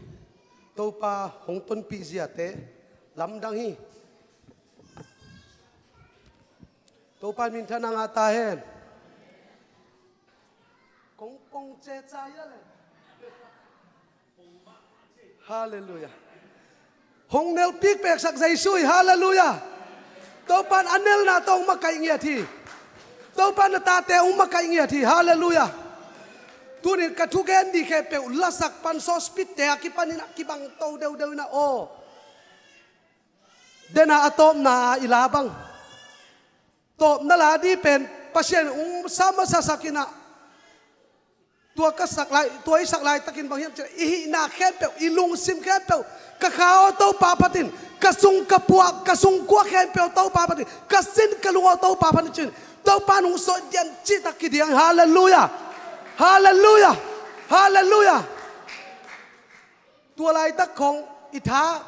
Topa hong tonpih ziate lamdang hi. Topa in minthanna ngah ta hen. Kong pong ce ca ia le. Halleluia. Hong nelpik peksak Jesu hi. Halleluia. Topa in a nelna tawh hong makaih ngiat hi. Topa in a tate hong makaih ngiat hi. Halleluia. Tunin ka thugen ding khempeuh, lasak pan sawspitte a kipanin a kibang to deudeu in a aw. Dena a tawpna i la bang. Tawpna la ding pen Pasian hong sa masasak in a. Tua ka sak lai, tua i sak laitakin bang hiam cih leh, i hihna khempeuh, i lungsim khempeuh, ka kha aw Topa phat in, ka sung ka puak, ka sung kua khempeuh aw Topa phat in, ka sin ka lung aw Topa phat in ci-in, Topa in hong sawt dian cihtak kidiang. Halleluia. Halleluia. Halleluia. Tua laitak khong i tha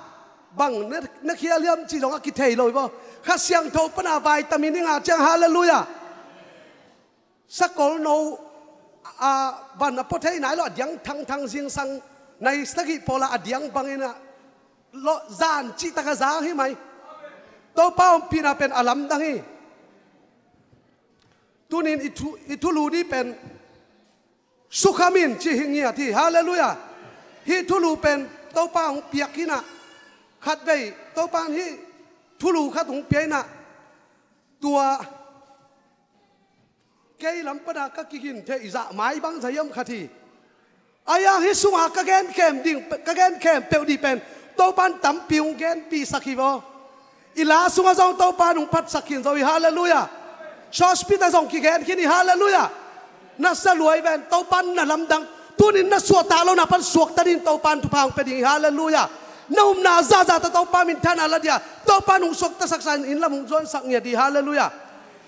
bang na, na khial hiam cih zong a kithei lo hi vaw. Kha Siangtho pana vitamin i ngah ciang, halleluia. Sakol no, a, van a pua thei nai lo, a diang thangthang zingsang nai sagih pawl a, a diang bangin a, lo, zan cihtak a zang hi mai. Topa ompihna pen a lamdang hi. Tunin i thu, i thulu ding pen sukham in ci hi ngiat hi. Halleluia. Hih thulu pen Topa hong piak hi in a, khatvei Topa in hih thulu khat hong pia hi in a, tua kei lam pana ka kigin theih zah mai bangzah hiam khat hi. Ahi hang hih sunga ka gen khem ding, ka gen khempeuh ding pen Topa in tampi hong genpihsak hi vaw. I la sungah zong Topa in hong phatsak khin zo hi. Halleluiah. Church pit ah zong kigen khin hi. Halleluiah. Na sa luai ven, Topa in na lamdang, tunin na suahtak lo na pan suakta ding Topa in thupha hong pia ding hi. Halleluiah. Na upna zahzah tawh Topa minthanna la ding a, Topa in hong suaktasak sa in, inn lam hong zuansak ngiat hi. Halleluiah.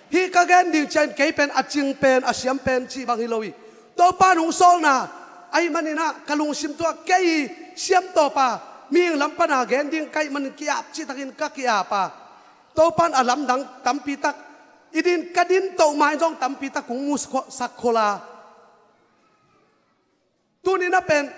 Hih ka gen ding ciangin kei pen a cing pen, a siam pen cih bang hi lo hi. Topa in hong sawlna ahih manin ah ka lungsim tungah kei siamtawpa, mihing lam pana gen ding ka hih manin ki-ap cihtakin ka ki-ap a, Topa in a lamdang tampi tak, i din ka din toh ma-in zong tampi tak kong musak khol a. Tuni-in ah pen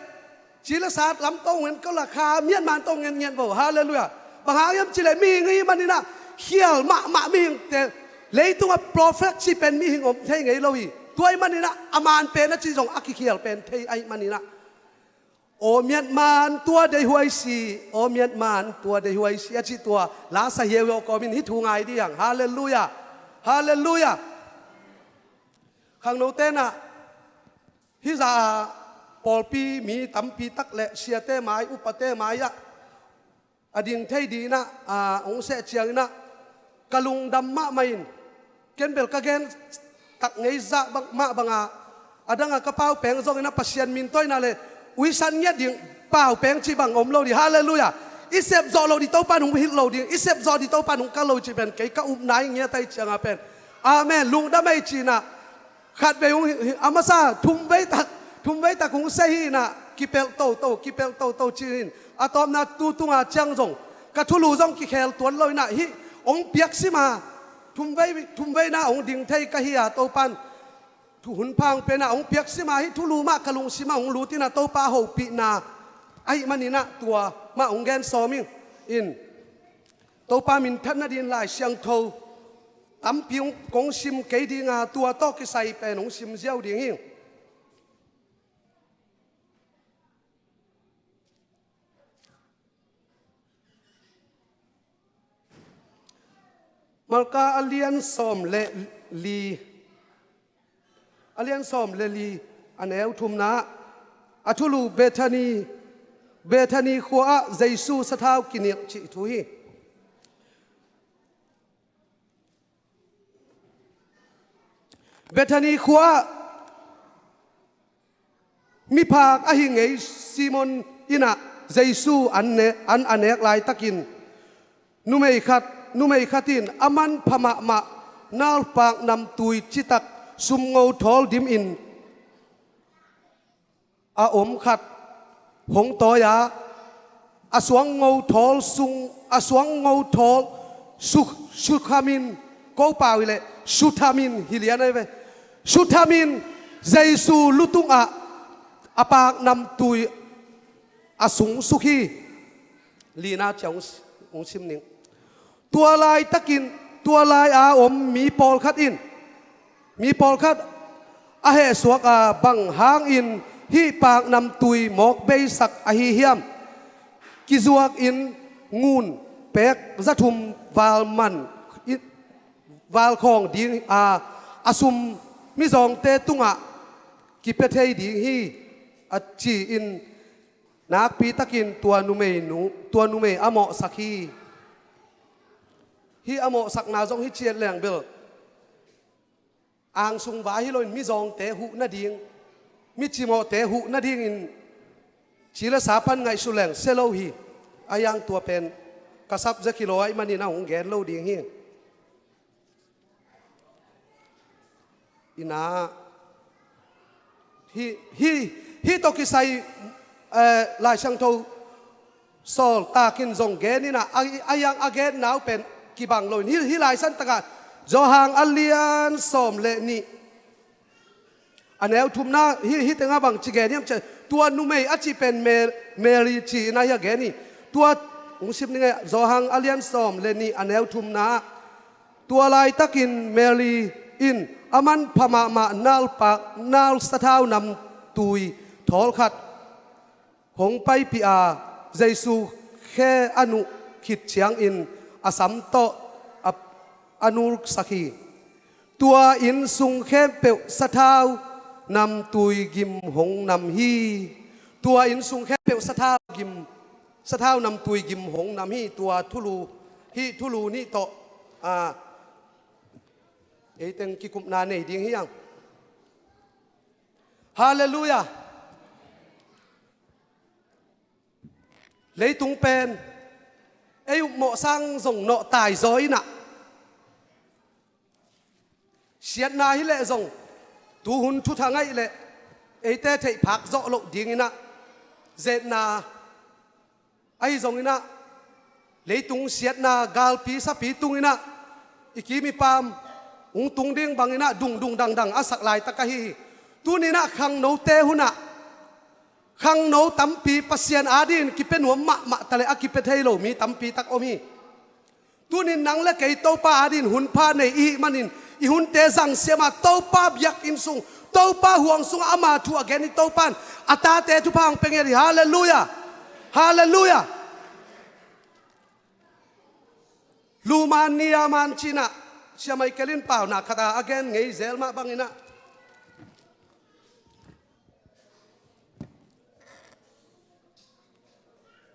ci le sa lam tawh ngen ko la, kha Myanmar tawh ngen ngen vo. Halleluiah. Bang hang hiam cih leh mihing ahih manin ah khial mahmah mihingte, leitungah prophet cih pen mihing om thei ngei lo hi. Tua ahih manin ah a man pen a cih zong a kikhial pen thei ahih manin ah, "Aw Myanmar tua deih huai si, aw Myanmar tua deih huai si," a cih tua la sa hiauhiau kawmin hih thu ngai ding hi hang. Halleluiah. Halleluiah. Khangnote in ah hih zah a pawlpi mi tampi tak le siate mai, upate mai ah a ding thei dingin ah, a, hong seh ciangin ah ka lungdam mahmah in, ken bel ka gen tak ngei zah bang, mah banga, a dang a ka pau peng zongin ah Pasian min tawh in ah le uisan ngiat ding pau peng cih bang om lo ding. Halleluiah. I sep zawh loh ding Topa in hong hilh lo ding, i sep zawh ding Topa in hong kal lo cih pen kei ka upna hi ngiat ahih ciangin ah pen. Amen. Lungdam ei ci-in ah khatvei hong hi, hi, a masa thumvei tak, thumvei tak hong seh hi in ah, kipelh toto, kipelh toto ci-in, a tawpna tu tunga ciang zong ka thulu zong kikhel tuan lo in ah, hih hong piak sim a, thumvei, thumveina hong ding thei ka hi a, Topa in thu hun pha hong pia in ah, hong piak sim a, hih thulu mah ka lungsim ah hong lut in ah, Topa hopihna ahih manin ah tua mah hong gen sawm ing. In Topa minthanna dingin Lai Siangtho tampi hong kong sim kei ding a, tua tawh kisai pen hong sim ziau ding hi. Marka a lian sawm le li, a lian sawm le li, a neu thumna, a thulu Bethani, Bethani khua-ah Jesu sathau kinik cih thu hi. Bethani khua-ah miphak ahi ngei Simon inn ah Jesu an ne-, an a nek laitakin numei khat, numei khat in a manpha mahmah naupang namtui citak sumngo thawl dimin a om khat hong tawi a, a suangngo thawl sung, a suangngo thawl su, sukhamin, ko pau hi leh suthamin hi lian ahi ve. Suthamin Jesu lutungah a pak namtui a sungsuk hi. Lina ciang hong sim ning. Tua laitakin, tua lai-a om mi pawlkhat in, mi pawlkhat a hehsuak a, "Bang hangin hih pak namtui mawk beisak ahi hiam? Kizuakin ngun pek zathum val man, val khawng ding a, a sum mizawngte tungah kipia thei ding hi," a ci-in nakpi takin tua numei nu, tua numei a mawhsak hi. Hih a mawhsakna zong hih ciat leng bel angsung vai hi loin mizawngte huh nading, mi cimawhte huh nadingin ci le sa pan ngaihsut leng sia lo hi. A hiang tua pen ka subject hi lo ahih manin a hong gen lo ding hi. Ina, hih, hih, hih tawh kisai, eh, Lai Siangtho sawltakin zong gen ina, a, a hiang a genna uh pen kibang lo in. Hih, hih Lai Siangtho takah Johan a lian sawm le nih, a neu thumna, hih, hih tengah bangci gen hiam cih leh, tua numei a cih pen Ma-, Mary ci-in a hih a gen hi. Tua, hong sim ning ei, Johan a lian sawm le nih, a neu thumna. Tua laitakin Mary in a manpha mahmah nalpak, nal sathau namtui thawl khat hong paipih a, Jesu khe a nuh khit ciangin a sam tawh a, a nulsak hi. Tua inn sung khempeuh sathau namtui gim hong nam hi. Tua inn sung khempeuh sathau gim, sathau namtui gim hong nam hi. Tua thulu Hih thulu nih tawh, a, ei teng kikupna nei ding hi hang. Halleluiah. Leitung pen ei upmawh sang zong nawh taizaw inah, siatna hileh zong tuhun thuthang ahih leh eite theihphak zawh loh dinginah, zetna ahi zonginah, leitung siatna galpi sapi tunginah i kim i pam hong tung ding banginah dungdung dangdang a sak laitak ahi hi. Tuninah khangnote hunah khangno tampi Pasian adingin kipia nuam mahmah taleh a kipia thei lo mi tampi tak om hi. Tunin nang le kei Topa adingin hun pha nei ihih manin i hunte zangsiama Topa biakinn sung, Topa huang sungah ama thu a gen hi. Topa in a tate thupha hong pia ngiat hi. Halleluiah. Halleluiah. Luman niaman cinah Sia Michael in paunak khat a a gen ngei zel mah banginah,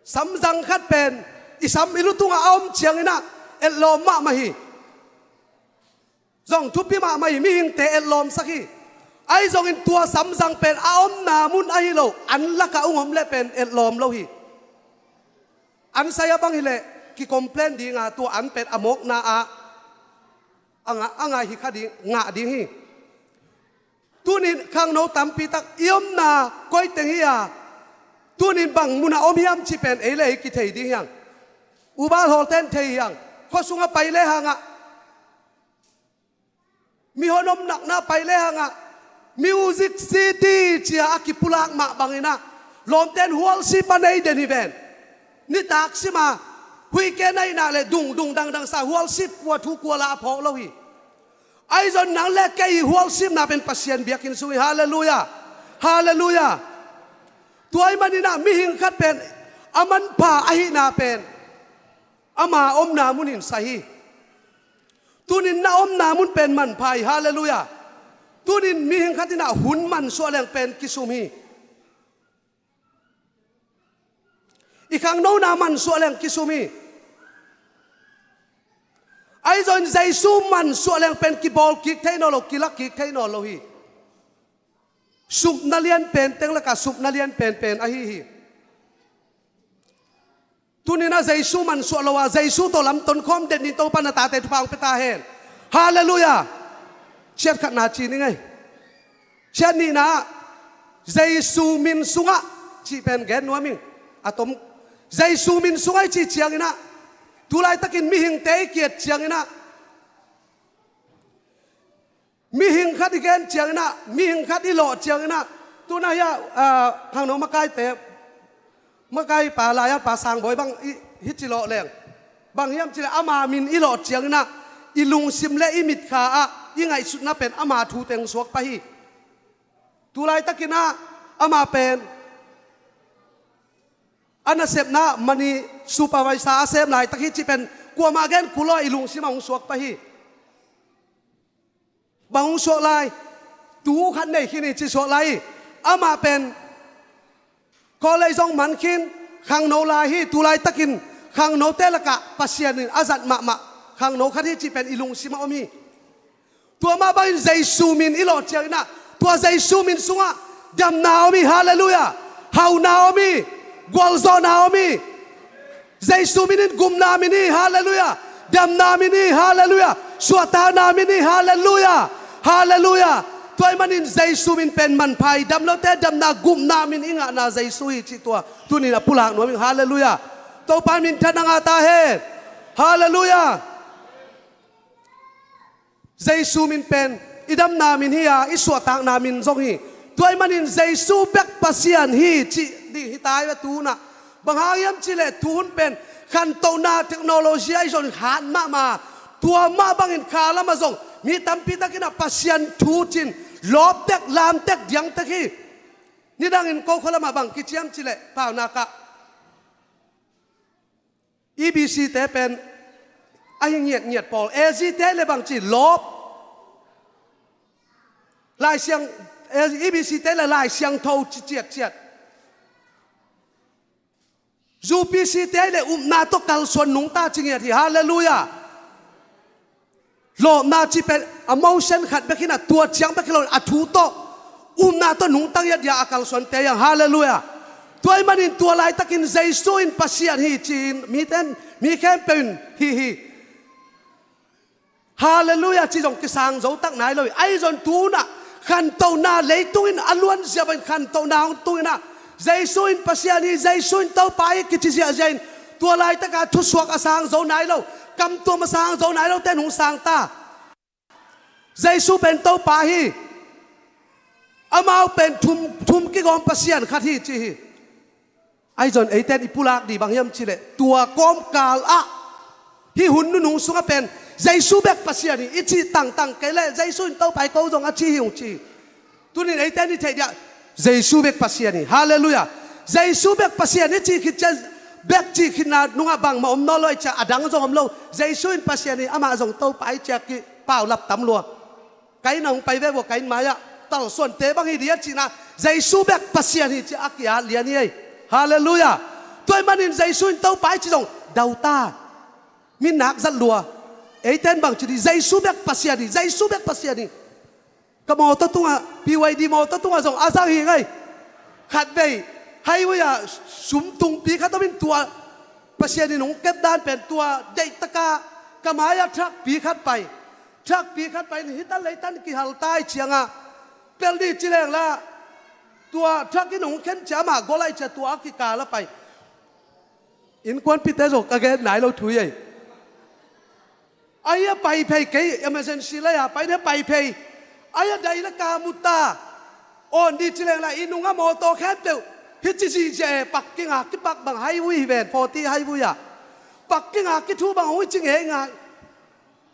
samzang khat pen i sam i lu tungah a om cianginah etlawm mahmah hi. Zong thupi mahmah hi, mihingte etlawmsak hi. Ahi zongin tua samzang pen a omna mun ahi lo an lakah ung om leh pen etlawm lo hi. An sai a bang hileh kikomplain dinga tua an pen a mawkna ah a ngah, a ngah hi kha ding, ngah ding hi. Tunin khangno tampi tak i omna koi teng hi a, tunin bang munah om hiam cih pen ei le ei kithei ding hi hang. Ubal hawlten thei hi hang. Khua sungah pai le hangah, mihon om nakna pai le hangah, Music City cia a kipulak mah banginah lawmten hualsip a nei den hi ven. Nitak sima huihke na hih nak le dungdung dangdang sa hualsip kua thu kua la a phawk lo hi. Ahi zong nang le kei i hualsipna pen Pasian biakinn sung hi. Halleluiah. Halleluiah. Tua ahih maninah mihing khat pen a manpha ahihna pen ama omna munin sai hi. Tunin na omna mun pen manpha hi. Halleluiah. Tunin mihing khat inah hun mansuah leng pen kisum hi. I khangnona mansuah leng kisum hi. Ahi zongin Jesu mansuah leng pen kibawl kik thei nawn lo, kilak kik thei nawn lo hi. Supna lian pen teng lakah supna lian penpen ahi hi. Tuninah Jesu mansuah lo a, Jesu tawh lamton khawm den ni. Topa na tate thupha hong pia ta hen. Halleluiah. Ciat khatna ci ning ei. Ciat nihna ah Jesu min sungah cih pen gen nuam ing. A tom, Jesu min sungah i cih cianginah, tulaitakin mihingte i kiat cianginah, mihing khat i gen cianginah, mihing khat i lawh cianginah, tunah hiah, ah, khangno makaite, makaipa, laiatpa Sangbawi bang i, hih ci lawh leng bang hiam cileh ama min i lawh cianginah i lungsim le i mitkha ah i ngaihsutna pen ama thu teng suak pah hi. Tulaitakinah ama pen a nasepna mani supervisor a sem laitak hi cih pen kuamah gen kul lo, i lungsim ah hong suak pah hi. Bang hong suak lai? Tu khat nei khin hi ci suak lai hi. Amah pen college zong man khin, khangno lai hi. Tulaitakin khangnote lakah Pasian in a zat mahmah khangno khat hi cih pen i lungsim ah om hi. Tua mah bangin Jesu min i lawh cianginah tua Jesu min sungah damna om hi. Halleluiah. Hauna om hi. Gualzawhna om hi. Jesu min in gupna min hi. Halleluiah. Damna min hi. Halleluiah. Suahtakna min hi. Halleluiah. Halleluiah. Tua ahih manin Jesu min pen manpha hi. Dam lote damna, gupna min i ngahna Jesu hi cih tua tunin a pulak nuam ing. Halleluiah. Topa min thanna ngah ta hen. Halleluiah. Jesu min pen i damna min hi a, i suahtakna min zong hi. Tua ahih manin Jesu bek Pasian hi cih ding hi ta hi ve tu-in ah. Bang hang hiam cih leh tuhun pen khantohna technology ahi zongin khan mahmah. Tua mah bangin kha lamah zong mi tampi takin ah Pasian thu cin lawptek, lamtek, diangtek hi. Nidangin ko khua lamah bang kiciam cih leh paunak ah E B C te pen ahi ngiatngiat pawl, A Z te le bangci lawp. Lai Siang, E B C te le Lai Siangtho ci ciatciat. Zu P C te ahi le upna tawh kalsuan nungta ci ngiat hi. Halleluiah. Lawpna cih pen a motion khat bek hi-in a, tua ciang bek hi lo-in a thu tawh upna tawh nungta ngiat dia a kalsuante hi hang. Halleluiah. Tua ahih manin tua laitakin Jesu in Pasian hi ci-in mite in, mi khempeuh in hih hi. Halleluiah cih zong kisang zo tak nai lo hi. Ahi zong tu-in ah khantohna leitung in a luanzia bangin khantohna hong tung in ah, Jesu in Pasian hi, Jesu in Topa hi kici ziahziah in, tua laitaka thusuak a sang zo nai lo, kamtuam a sang zo nai lote in hong sang ta. Jesu pen Topa hi. Amau pen thum, thum kigawm Pasian khat hi ci hi. Ahi zong eite in i pulak ding bang hiam cih leh, tua kawmkal ah hih hun nunung sungah pen Jesu bek Pasian hi i cih tangtang kei leh, Jesu in Topa hi, ko zong a ci hi hong ci hi. Tuni-in eite in i theih dia, Jesu bek Pasian hi. Halleluiah. Jesu bek Pasian hi cih khit ciang, bek cih khitna nungah bangmah om nawn lo ahih ciang a dang zong om lo. Jesu in Pasian hi, amah zong Topa hi ci-a kipaulap tam lua. Ka inn ah hong pai veve uh, ka inn mai-ah talsuante bang hi ding a cihna, Jesu bek Pasian hi ci-a ki-at lian hi ei. Halleluiah. Tua ahih manin Jesu in Topa hi cih zong dau ta. Min nak zat lua. Eite in bang ci ding, Jesu bek Pasian hi, Jesu bek Pasian hi. Ka mawtaw tungah, P Y D mawtaw tungah zong a zang hi ing ei. Khatvei highway ah sum tungpi khat om in, tua Pasian in hong kep dan pen tua deihtaka ka mai-ah truck pi khat pai. Truck pi khat pai in hitan leitan kihal ta ahih ciangah, pel ding ci leng la, tua truck in hong khen ciang amah gol ahih ciang tua a kikal ah pai. Innkuanpihte zong ka gen nai lo thu hi ei. Ahi a pai phei, kei emergency lei-a pai in a pai phei. Ahi a dai le ka mu ta. Awn ding ci leng la, i nungah mawtaw khempeuh hih ci zihziah e, parking a kipak bang highway hi ven, forty highway ah. Parking a kithu bang hong hi ci ngeingai.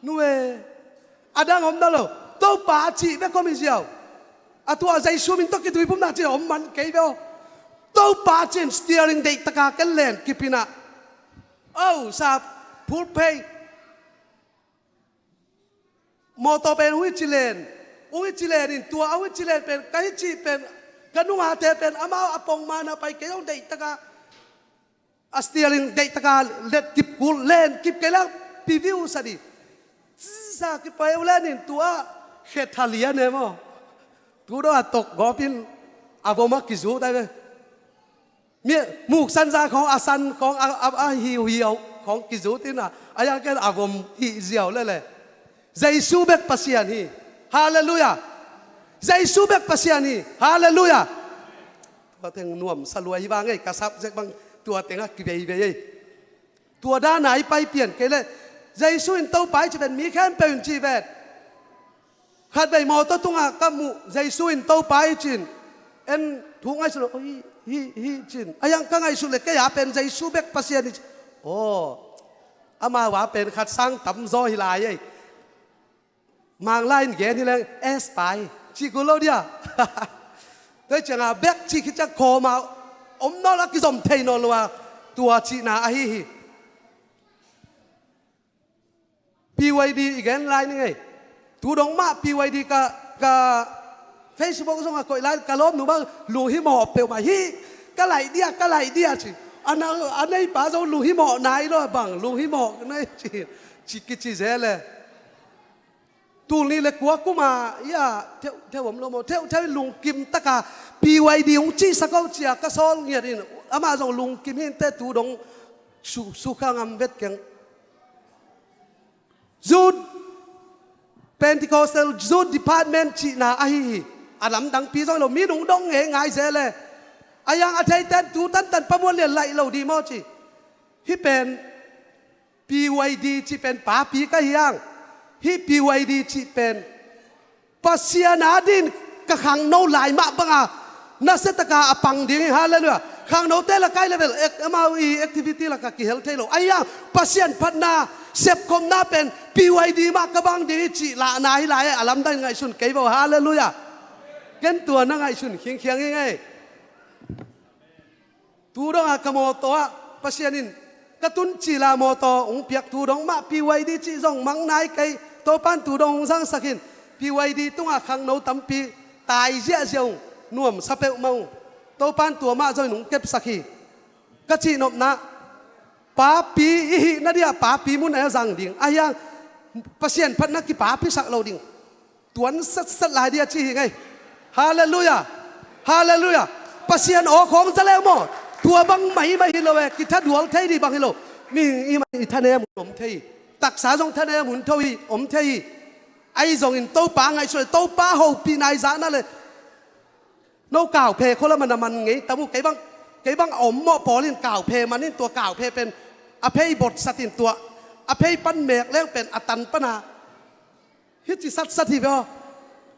Nu e, a dang om nawn lo. Topa cih bek om hi ziau. A tua Jesu min tawh kituiphumna cih om man kei ve aw. Topa cih in steering deihtaka ken len kip in ah. Aw, sa phul phei. Mawtaw pen hong hi ci len, hong hi ci len in tua, hong hi ci len pen, ka hi cih pen, ka nungate pen, amau a pongman ah pai, kei zong deihtaka a steering deihtaka let kip kul, len kip kei leng piviu sa ding. Sa kipai uh len in tua khe tha lian e maw. Tu dong a tok gawp in a vom ah kizut ai ve. Mi muksan za khawng, a san khawng, a, a, a hiuhiau khawng kizut in a, a yang ken a vom hih ziau lele. Jesu bek Pasian hi. Halleluiah. Jesu bek Pasian hi. Halleluiah. Tua teng nuamsa lua hi vang ei, ka subject bang tua tengah kiveivei ei. Tua dana i pai pian kei leh, Jesu in Topa hi ci ven, mi khempeuh in ci ven. Khatvei mawtaw tungah ka muh, Jesu in Topa hi ci-in, en thu ngaihsut lo, hi, hi, hi ci-in. A yang ka ngaihsut leh kei a pen Jesu bek Pasian hi ci. Aw, amau a pen khat sang tamzaw hi lai ei. Manglai in gen hi leng, S pai, cih kul lo dia. Tua hi cianga bek cih khit ciang khawma om nawn lo, a kizom thei nawn lo a, tua cihna ahi hi. P Y D i gen lai ning ei. Tu dong mah P Y D ka, ka Facebook zong a koih lai, ka lawmnu bang lunghimawh peuhmah hi. Ka laih dia, ka laih dia ci. A na, a neipa zong lunghimawh nai lo a bang, lunghimawh nai ci. Ci kici zel e. Tul nih le kua kuma, ia, theuh, theuh om lo maw, theuh, theuh in lungkim taka P Y D hong cihsak o cia ka sawl ngiat in, amah zong lungkim hi inteh, tu dong su, sukha ngam vet keng. Youth, Pentecostal Youth Department cihna ahi hi. A lamdangpi zong hi lo, mi nung dong ngeingai zel e. A yang a theiten tu tantan pamuan lian laih lo dih maw ci. Hih pen P Y D cih pen papi ka hi hang. Hih P Y D cih pen Pasian adingin ka khangno lai mah banga nasiataka a pang ding hi. Halleluiah. Khangnote lak ah level ek, amau i activity lakah kihel thei lo. Ahi hang Pasian phatna sepkhopna pen P Y D mah ka bang ding hi cih lahna hi lai a, a lamdang ngaihsun kei vo. Halleluiah. Ken tua na ngaihsun khingkhiang hi ngei. Tu dongah ka mawtaw ah Pasian in ka tun cila mawtaw hong piak tu dong mah P Y D cih zong mang nai kei. Topan tu dong hong zangsak in, P Y D tungah khangno tampi tai ziahziah ung, nuamsa peuhmah ung. Topan tua mah zong in hong kepsak hi. Ka cihnopna, papi i hihna dia papi mun a zang ding, a hiang Pasian phatna kipapisak lo ding. Tuan satset lai dia ci hi ngei. Halleluiah. Halleluiah. Pasian aw khawng za leu maw? Tua bang mahimah hi lo e, kithadual thei dih bang hi lo. Mihing i mah i thanem hun om thei hi. Taksa zong thanem hun tho hi, om thei hi. Ahi zongin Topa ngaihsut le, Topa hopihna i zahna le, no kauphe khua lamah na man ngei tam uh. Kei bang, kei bang a om mawh pawl in kauphe man in, tua kauphe pen a phei botsat in, tua a phei pan mek leng pen a tan pana hih ci satsat hi ve aw.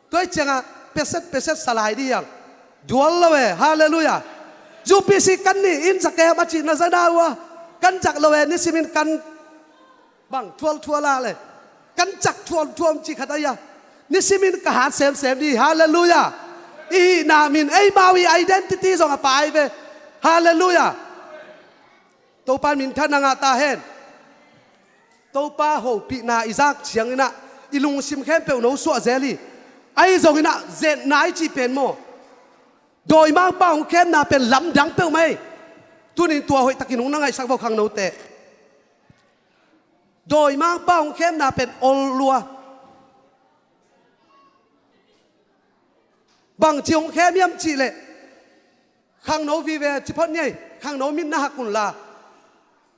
Tua hi ciangah peset peset sa lai dih hiang. Dual lo e. Halleluiah. U P C kan nih in zakem a cihna za na uh a, kan zak lo e, nisimin kan bang thualthual a le, kan cak thuamthuam cih khat ahi a, nisimin ka hat semsem dih. Halleluiah. I hihna min, eimau i identity zong a pai ve. Halleluiah. Topa minthanna ngah ta hen. Topa hopihna i zak cianginah i lungsim khempeuh no suah zel hi. Ahi zonginah zetna i cih pen maw, dawimangpa hong khemna pen lamdang peuhmah hi. Tunin tua hoihtakin hong na ngaihsak vo khangnote. Dawimangpa hong khemna pen ol lua. Bangci hong khem hiam cihleh, khangno vive ci phot ni ei, khangno min na hak unla.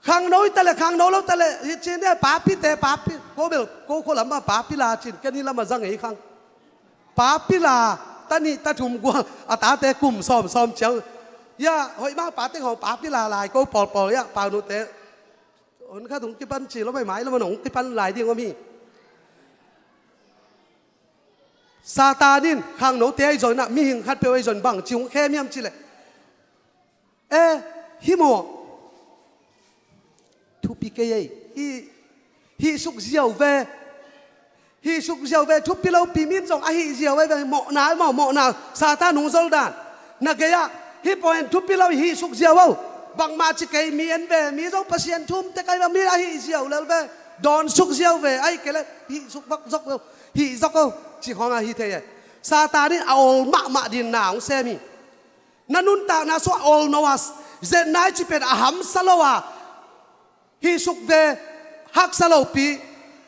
Khangno hi taleh, khangno lo taleh, hi cin ei, papite, papi, ko bel, ko khua lamah papi la cin, ken hi lamah za ngei khang. Papi la, ta nih ta thum guang, a tate kum sawmsawm ciang. Ya, hoih mah pate hong papi la lai, ko pawlpawl ya, paunute. Hun khat hong kipan ci lo, mai mai lo man hong kipan lai ding om hi. Satan in khangnote ahi zongin ah, mihing khatpeuh ahi zongin bangci hong khem hiam cihleh, e, hih maw, thupi kei ei, hih, hih suk ziau ve. Hih suk ziau ve, thupi lopi min zong a hih ziau ei ve, mawhna ei maw, mawhna, Satan hong zol dan. Na gei-ah, hih paw en thupi lo, hih suk ziau o. Bangmah ci kei, mi en ve, mi zong Pasian thu um tek ahi bang, mi a hih ziau lel ve. Dawn suk ziau ve, ahi kei leh hih suk vak zok lo, hih zok o, ci khawng ahi thei e. Satan in a ol mahmah ding na hong sem hi. Na nuntakna sungah a ol no a, zetna i cih pen a hamsa lo a, hih suk ve, haksa lopi.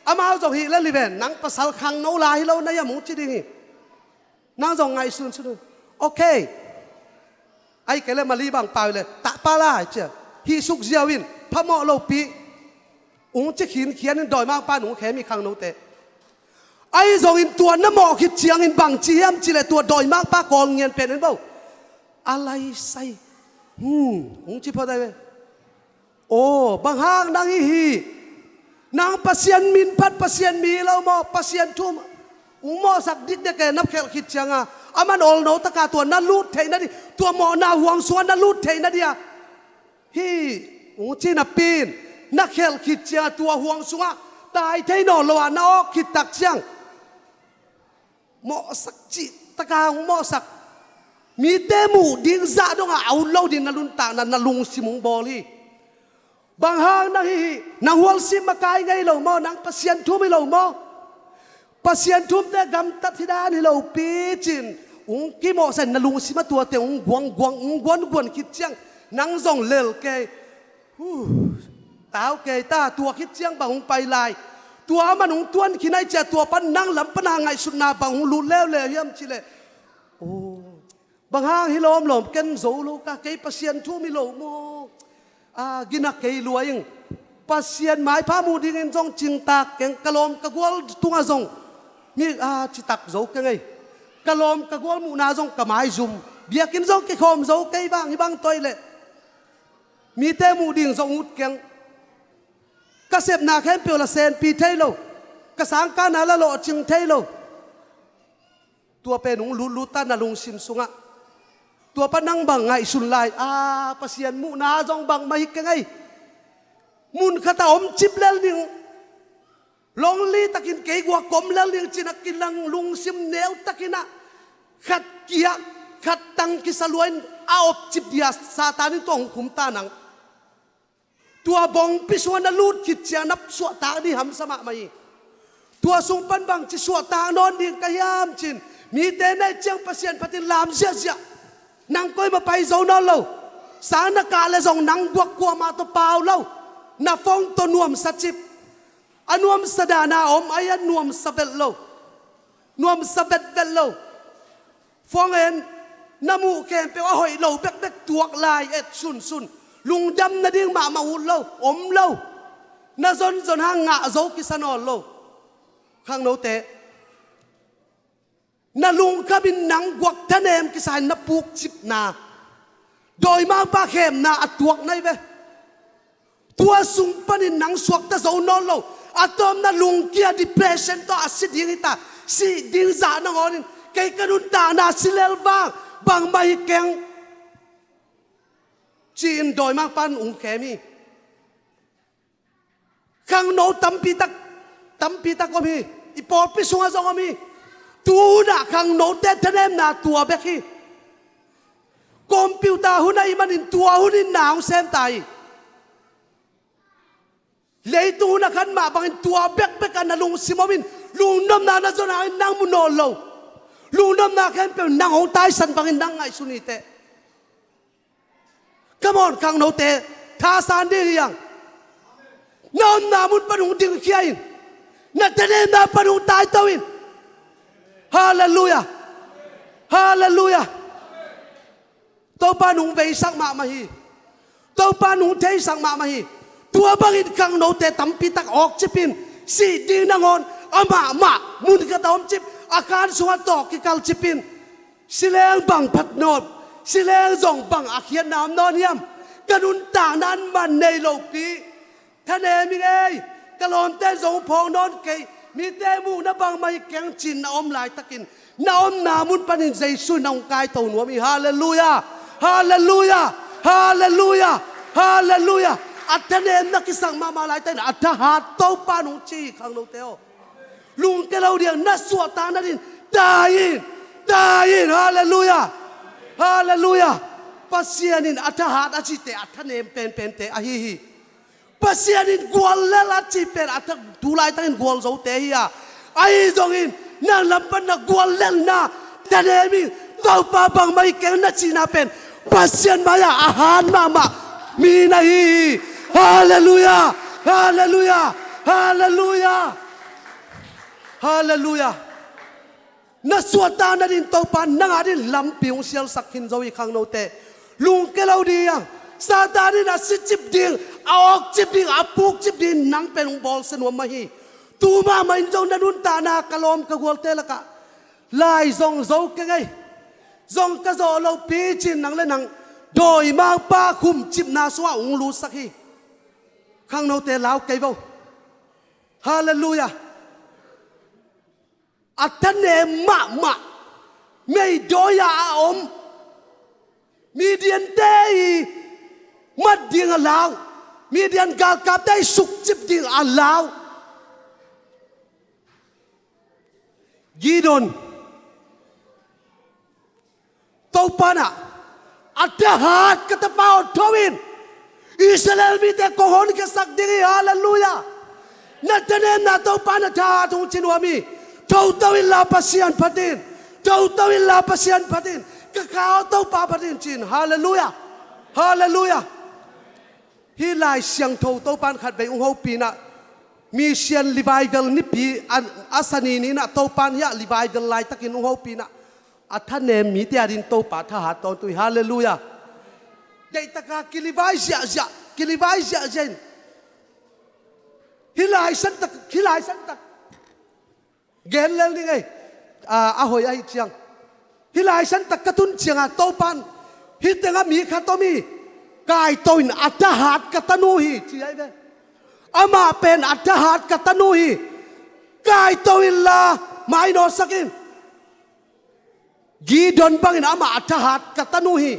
Amau zong hih lel hi ven, nang pasal khangno la hi lo na hiam hong ci ding hi. Nang zong ngaihsun sun un. Ok. Ahi kei leh Mali bang pau hi leh, tahpa la hi cia, hih suk ziau in, phamawh lopi. Hong ci khinkhian in dawimangpa in hong khem hi khangnote. Ahi zongin tua na mawh khit ciangin bangci hiam cihleh, tua dawimangpa kawl ngian pen en bo. A lai sai. Hmm, hong ci phot ahi ve. Aw, bang hang nang hih hi. Nang Pasian min phat, Pasian mi hi lo maw, Pasian thu um. Hong mawhsak dikdek e, na khelh khit cianga. Aman ol no taka tua na lut theih nadih, tua mawhna huang sungah na lut theih nadih a. Hih, hong ci napi in, na khelh khit cianga tua huang sungah tai thei nawn lo a na awk khit tak ciang, mawhsak cih taka hong mawhsak. Mite muh ding zah dongah a ut lo ding na nuntakna, na lungsim hong bawl hi. Bang hang nang hih hi, nang hualsim makai ngei lo maw, nang Pasian thu um hi lo maw? Pasian thu umte gamtat hi dan hi lopi cin, hong kimawhsa in na lungsim a tuate hong guangguang, hong guanguan khit ciang, nang zong lel kei. Huh. Tau kei ta, tua khit ciang bang hong pai lai. Tua man hong tuan khin ahi cia, tua pan nang lam pana ngaihsutna bang hong lut leuleu hiam cihleh. Oh. Bang hang hi lawmlawm ken zo lo ka, kei Pasian thu um hi lo maw? A, gina kei lua ing. Pasian maipha muh dingin zong cingtak keng, ka lawm ka gual tungah zong mi, a, citak zo keng ei. Ka lawm ka gual muhna zong ka maizum. Biakinn zong kikhawm zo kei bang, hih bang toi leh. Mite muh ding zong ut keng. Ka sepna khempeuh la senpi thei lo. Ka sangkahna la lawhcing thei lo. Tua pen hong lutlut ta na lungsim sungah. Tua pan nang bang ngaihsun lai. A, Pasian muhna zong bangmah hi keng ei. Mun khatah om cip lel ning. Lonely takin kei guak kom lel ning cin a kilang lungsim neu takin ah, khat kiak, khat tang kisa lua in a op cip dia Satan in tua hong khum ta nang. Tua bongpi sungah na lut khit ciang na suahtak ding hamsa mahmah hi. Tua sung pan bangci suahtak nawn ding ka hiam cin, mite na et ciang Pasian phatin lam ziahziah. Nang koi mah pai zo nawn lo. Sang na kah le zong nang guak kuamah tawh pau lo. Na phone tawh nuamsa cip. A nuamsa dana om, a hi a nuamsa vet lo. Nuamsa vetvet lo. Phone en, na muh khempeuh a hoih lo bekbek tuak lai et sunsun. Lungdam nading mahmah ut lo, om lo. Na zonzon hang ngah zo kisa nawn lo. Khangnote, na lungkhamin nang guak thanem kisa in na pukcipna, dawimangpa khemna a tuak nai ve. Tua sung panin nang suakta zo nawn lo. A tawpna lungkia depression tawh a si ding hita. Si ding zah nangawnin kei ka nuntakna si lel vang bangmah hi keng, ci-in dawimangpa in ung khem hi. Khangno tampitak, tampitak om hi. I pawlpi sungah zong om hi. Tu hunah khangnote thanemna tua bek hi. Computer hun ahih manin tua hunin na hong semta hi. Leitung hun a khan mah bangin tua bekbek ah na lungsim omin lungnopna na zon hangin nang mu nawn lo. Lungnopna khempeuh nang hong taisan bangin nang ngaihsun hiteh. Come on, khangnote, thasan ding hi hang. Na omna mun pan hong dingkhia in. Na thanemna pan hong taito in. Halleluiah. Halleluiah. Topa nung veisak mahmah hi. Topa nung theisak mahmah hi. Tua bangin khangnote tampitak awkcipin, sih ding nangawn amah mah mun khat a omcip, a khan sungah tawh kikalcipin. Si leng bang phat nawn, si leng zong bang a khiatna om nawn hiam? Ka nuntakna in man nei lopi. Thanem ing ei, ka lawmte zong phawk nawn kei, mite muhna bangmah hi keng cin na om laitakin, na omna mun panin Jesu in na hong kaito nuam hi. Halleluiah. Halleluiah. Halleluiah. Halleluiah. A thanem na kisak mahmah laitakin a thahat Topa nung ci hi khangnote aw. Lungke lo ding, na suahtak nadin tai in, tai in. Halleluiah. Halleluiah. Pasian in a thahat a cite a thanem penpente ahi hi. Pasian in guallel a cih pen a tha, tu laitakin gualzote hi a, ahi zongin nang lam pan na guallelna, thanem in, Topa bangmah hi keng na cihna pen Pasian mai-ah a hat mahmah mi na hi hi. Halleluiah. Halleluiah. Halleluiah. Halleluiah. Na suahtak nadin Topa nang adin lampi hong sialsak khin zo hi khangnote. Lungke lo ding, Satan in a sicip ding, a awkcip ding, a pukcip ding nang pen hong bawlsia nuam mah hi. Tu mahmah in zong na nuntakna ka lawm ka gualte lakah lai zong zo keng ei, zong ka zawh lopi cin nang le nang dawimangpa khumcipna sungah hong lutsak hi. Khangnote lau kei vo. Halleluiah. A thanem mahmah, meidawi-ah a om Midiante i mat ding a lau, Midian galkapte i sukcip ding a lau Gideon. Topa in ah, a thahat ka tapa aw, tho in, Israel mite kong honkhiasak ding hi. Halleluiah. Na thanemna Topa in a thahat hong ci nuam hi. Thoto inla Pasian phatin, thoto inla Pasian phatin, ka kha aw Topa phatin ci-in. Halleluiah. Halleluiah. Hih Lai Siangtho Topa in khatvei hong hopih in ah, Mission Revival nipi a, a sani ni-in ah Topa in hih ah revival laitakin hong hopih in ah, a thanem mite adin Topa thahat tawntung hi. Halleluiah. Deihtaka kilivai ziahziah, kilivai ziahziah in. Hih lai santak, hih lai santak gen lel ning ei. A, a hoih ahi ciang, hih lai santak ka tun cianga Topa in hih tengah mi khat om hi. Kaito in, a thahat ka tanu hi, ci ahi ve. Amah pen a thahat ka tanu hi. Kaito inla mainawsak in. Gideon bangin amah a thahat ka tanu hi,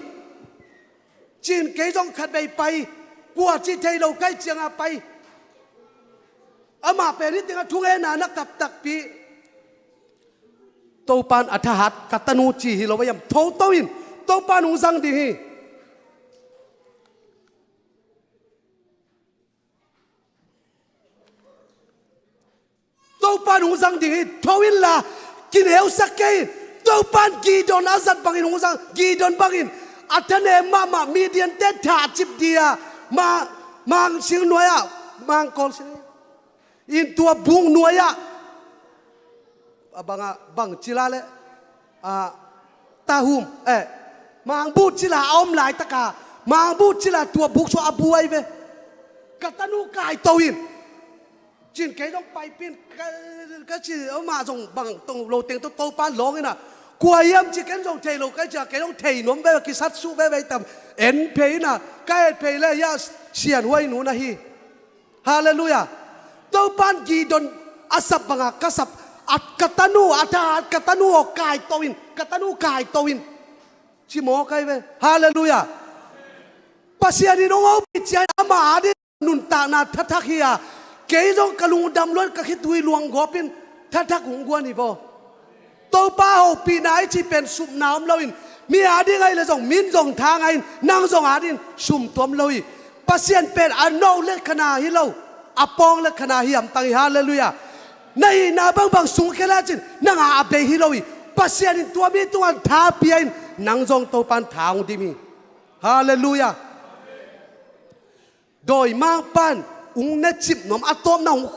ci-in kei zong khatvei pai, kua cih thei lo ka hih cianga pai. Amah pen hih tengah thungetna na kap takpi. Topa in a thahat ka tanu ci hi lo a hiam? Thoto in, Topa in hong zang ding hi. Topa in hong zang ding hi. Tho inla, kineusak kei in. Topa in Gideon a zat bangin hong zang, Gideon bangin A thanem mahmah Midian te thah cip dia, ma, mangsing nuai-ah, mangkawl sing in tua buk nuai-ah, a bangah bang cila le, a, tahum, eh, mangbuh cila a om laitaka, mangbuh cila tua buk sua a buai ve. Ka tanu kaito in. Cin kei zong paipin ka, ka ci, amah zong bang tong lo teng to Topa lawng inah. Kua hiam ci ken zong thei lo ka cia, kei zong thei nuam veve, kisat suh veve tam. En phei inah, ka et phei le hia sian huai nu na hi. Halleluiah. Topan Gideon a sap banga ka sap, a ka tanu, a tha, ka tanu aw kaito in, ka tanu kaito in. Ci maw kai ve. Halleluiah. Pasian in hong hopih ciang ama adin nuntakna thathak hi a, kei zong ka lungdam luat ka khitui luanggawp in thathak hong guan hi vaw. Topa hopihna i cih pen supna om loin, mi ading ahi le zong, min zong thang ahin, nang zong adin sum tuam lo hi. Pasian pen a noh le khana hi lo, a pawng le khana hi hamtang hi. Halleluiah. Na hihna bangbang sungkhia lecin nang a a bei hi lo hi. Pasian in tua mi tungah tha pia in, nang zong Topan tha hong dim hi. Halleluiah. Dawimangpa in hong ne cip nuam, a tawpna hong,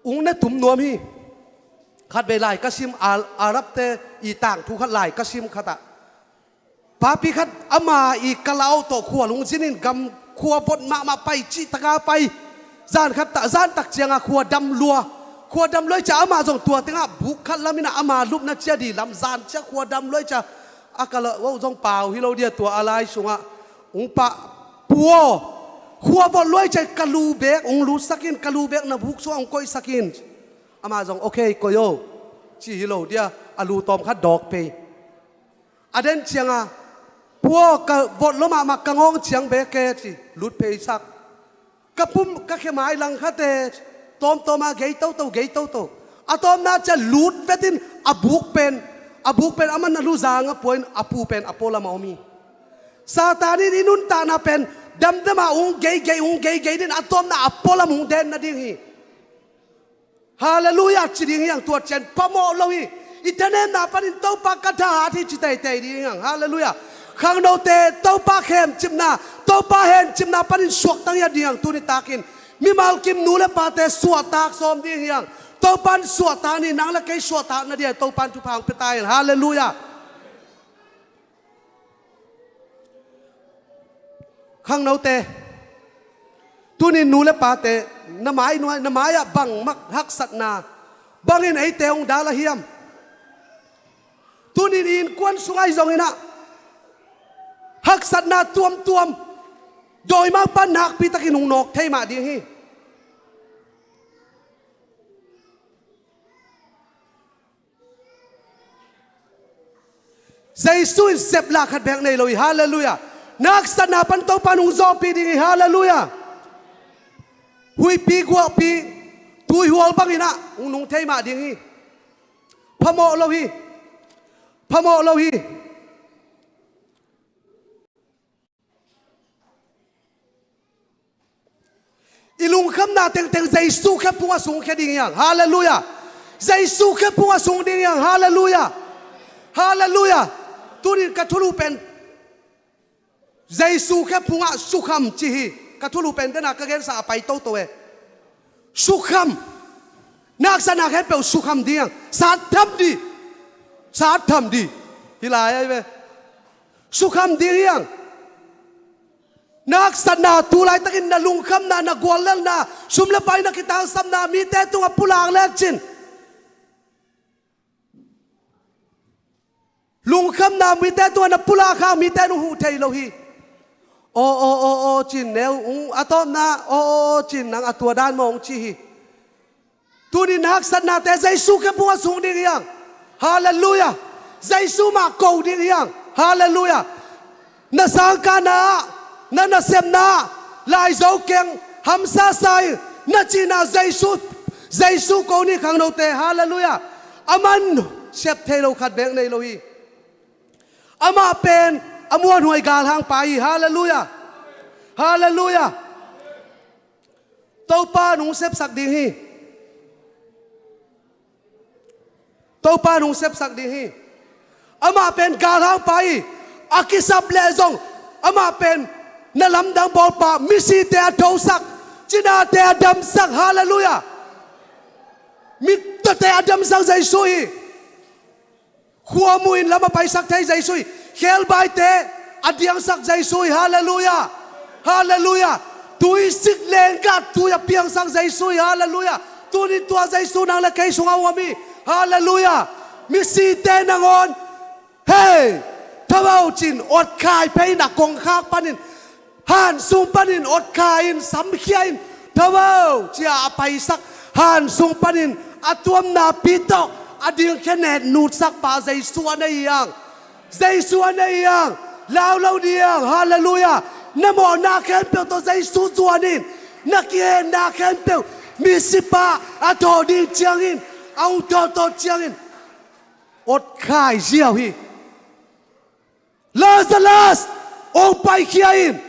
hong ne tum nuam hi. Khatvei lai ka sim, Al-, Arabte i tangthu khat lai ka sim khatah, papi khat ama i kalaoh tawh khua lungzin in gam khua vot mahmah pai, cih taka pai. Zan khat ta, zan tak cianga khua dam lua. Khua dam luai cia ama zong tua tengah buk khat lam inah ama lupna cia di lam zan cia khua dam luai cia. A kalaoh zong pau hi lo dia tua a lai sungah. Ung pah, pu aw, khua vot luai cia ka lu bek ung lutsak in, ka lu bek na buk sungah ung koihsak in. Ama zong okay, koih o, ci hi lo dia, a lu tawm khat dawk pei. A den cianga, pu aw, ka vot lo mahmah ka ngawng ciang bek e ci, lut pheisak. Ka pum, ka khe mai lang khat e, tawmtawma gei toto, gei toto. A tawpna cia lut vetin a buk pen, a buk pen a man a lu zanga puain a pu pen a pualam a om hi. Satan in i nuntakna pen damdama hong geigei, hong geigei din a tawpna a pualam hong den nading hi. Halleluiah ci ding hiang, tua cian phamawh lo hi. I thanemna panin Topa ka thahat hi ci teitei ding hiang. Halleluiah. Khangnote Topa khemcipna, Topa hencipna panin suakta ngiat ding hiang. Tuni takin mimal kim nu le pate suahtak sawm ding hiang. Topan suahtak ni, nang le kei suahtak na dia Topan thupha hong pia ta hiang. Halleluiah. Khangnote, tunin nu le pate, na mai nuai, na mai-ah bang mak haksatna, bangin eite hong dal a hiam? Tunin i innkuan sungah i zongin ah haksatna tuamtuam, dawimangpa nakpitakin hong nawk thei mah ding hi. Jesu in sep lah khat bek nei lo hi. Halleluiah. Naksatna pan Topa nung zawhpih ding hi. Halleluiah. Huihpi guahpi tuihual bangin ah hong nung thei mah ding hi. Phamawh lo hi. Phamawh lo hi. I lungkhamna tengteng Jesu khephungah sungkhia ding hiang. Halleluiah. Jesu khephungah sung ding hiang. Halleluiah. Halleluiah. Tunin ka thulu pen Jesu khephungah sukham ci hi. Ka thulu pen dena ka gensa a pai toto e. Sukham. Naksatna khempeuh sukham ding hiang. Sattham di. Sattham di. Hi lai ai ve. Sukham ding hiang. Naksatna, tu laitakin na lungkhamna, na guallelhna, sum le pai na kitangsapna mite tungah pulak lecin, lungkhamna mite tungah na pulak hang mite nung huh thei lo hi. Aw, aw, aw, aw, cin neu, ung, a tawpna, aw, aw, aw, cin nang a tua dan mawng ci hi. Tunin haksatnate Jesu khephungah sung ding hiang. Halleluiah. Jesu mah ko ding hiang. Halleluiah. Na sangkahna ah, na nasepna ah, laizo keng, hamsa sa in, na cihna Jesu, Jesu ko ni khangnote. Halleluiah. Aman sep thei lo khat bek nei lo hi. Amah pen a muanhuai galhang pa hi. Halleluiah. Halleluiah. Topa nung sepsak ding hi. Topa nung sepsak ding hi. Amah pen galhangpa hi. A kisap leh zong amah pen na lamdang bawlpa, misite a thosak, cinate a damsak. Halleluiah. Mittawte a damsak Jesu hi. Khuamu in lam a paisak thei Jesu hi. Khebaite a diangsak Jesu hi. Halleluiah. Halleluiah. Tuisik lenggah tui a piangsak Jesu hi. Halleluiah. Tuni tua Jesu nang le kei sungah a om hi. Halleluiah. Misite nangawn, hei, thabaw cin otkhai pei in a kongkhak panin, han sung panin otkhai in, samkhia in, thabaw cia a paisak han sung panin a tuamna pi tawh a dingkhia net nutsakpa Jesu a nei hiang. Jesu a nei hiang. Lau lo ding hiang. Halleluiah. Na mawhna khempeuh tawh Jesu zuan in. Na kihenna khempeuh misipa a thawh ding ciangin, a hong thawhtawh ciangin otkhai ziau hi. Lazarus, hong paikhia in.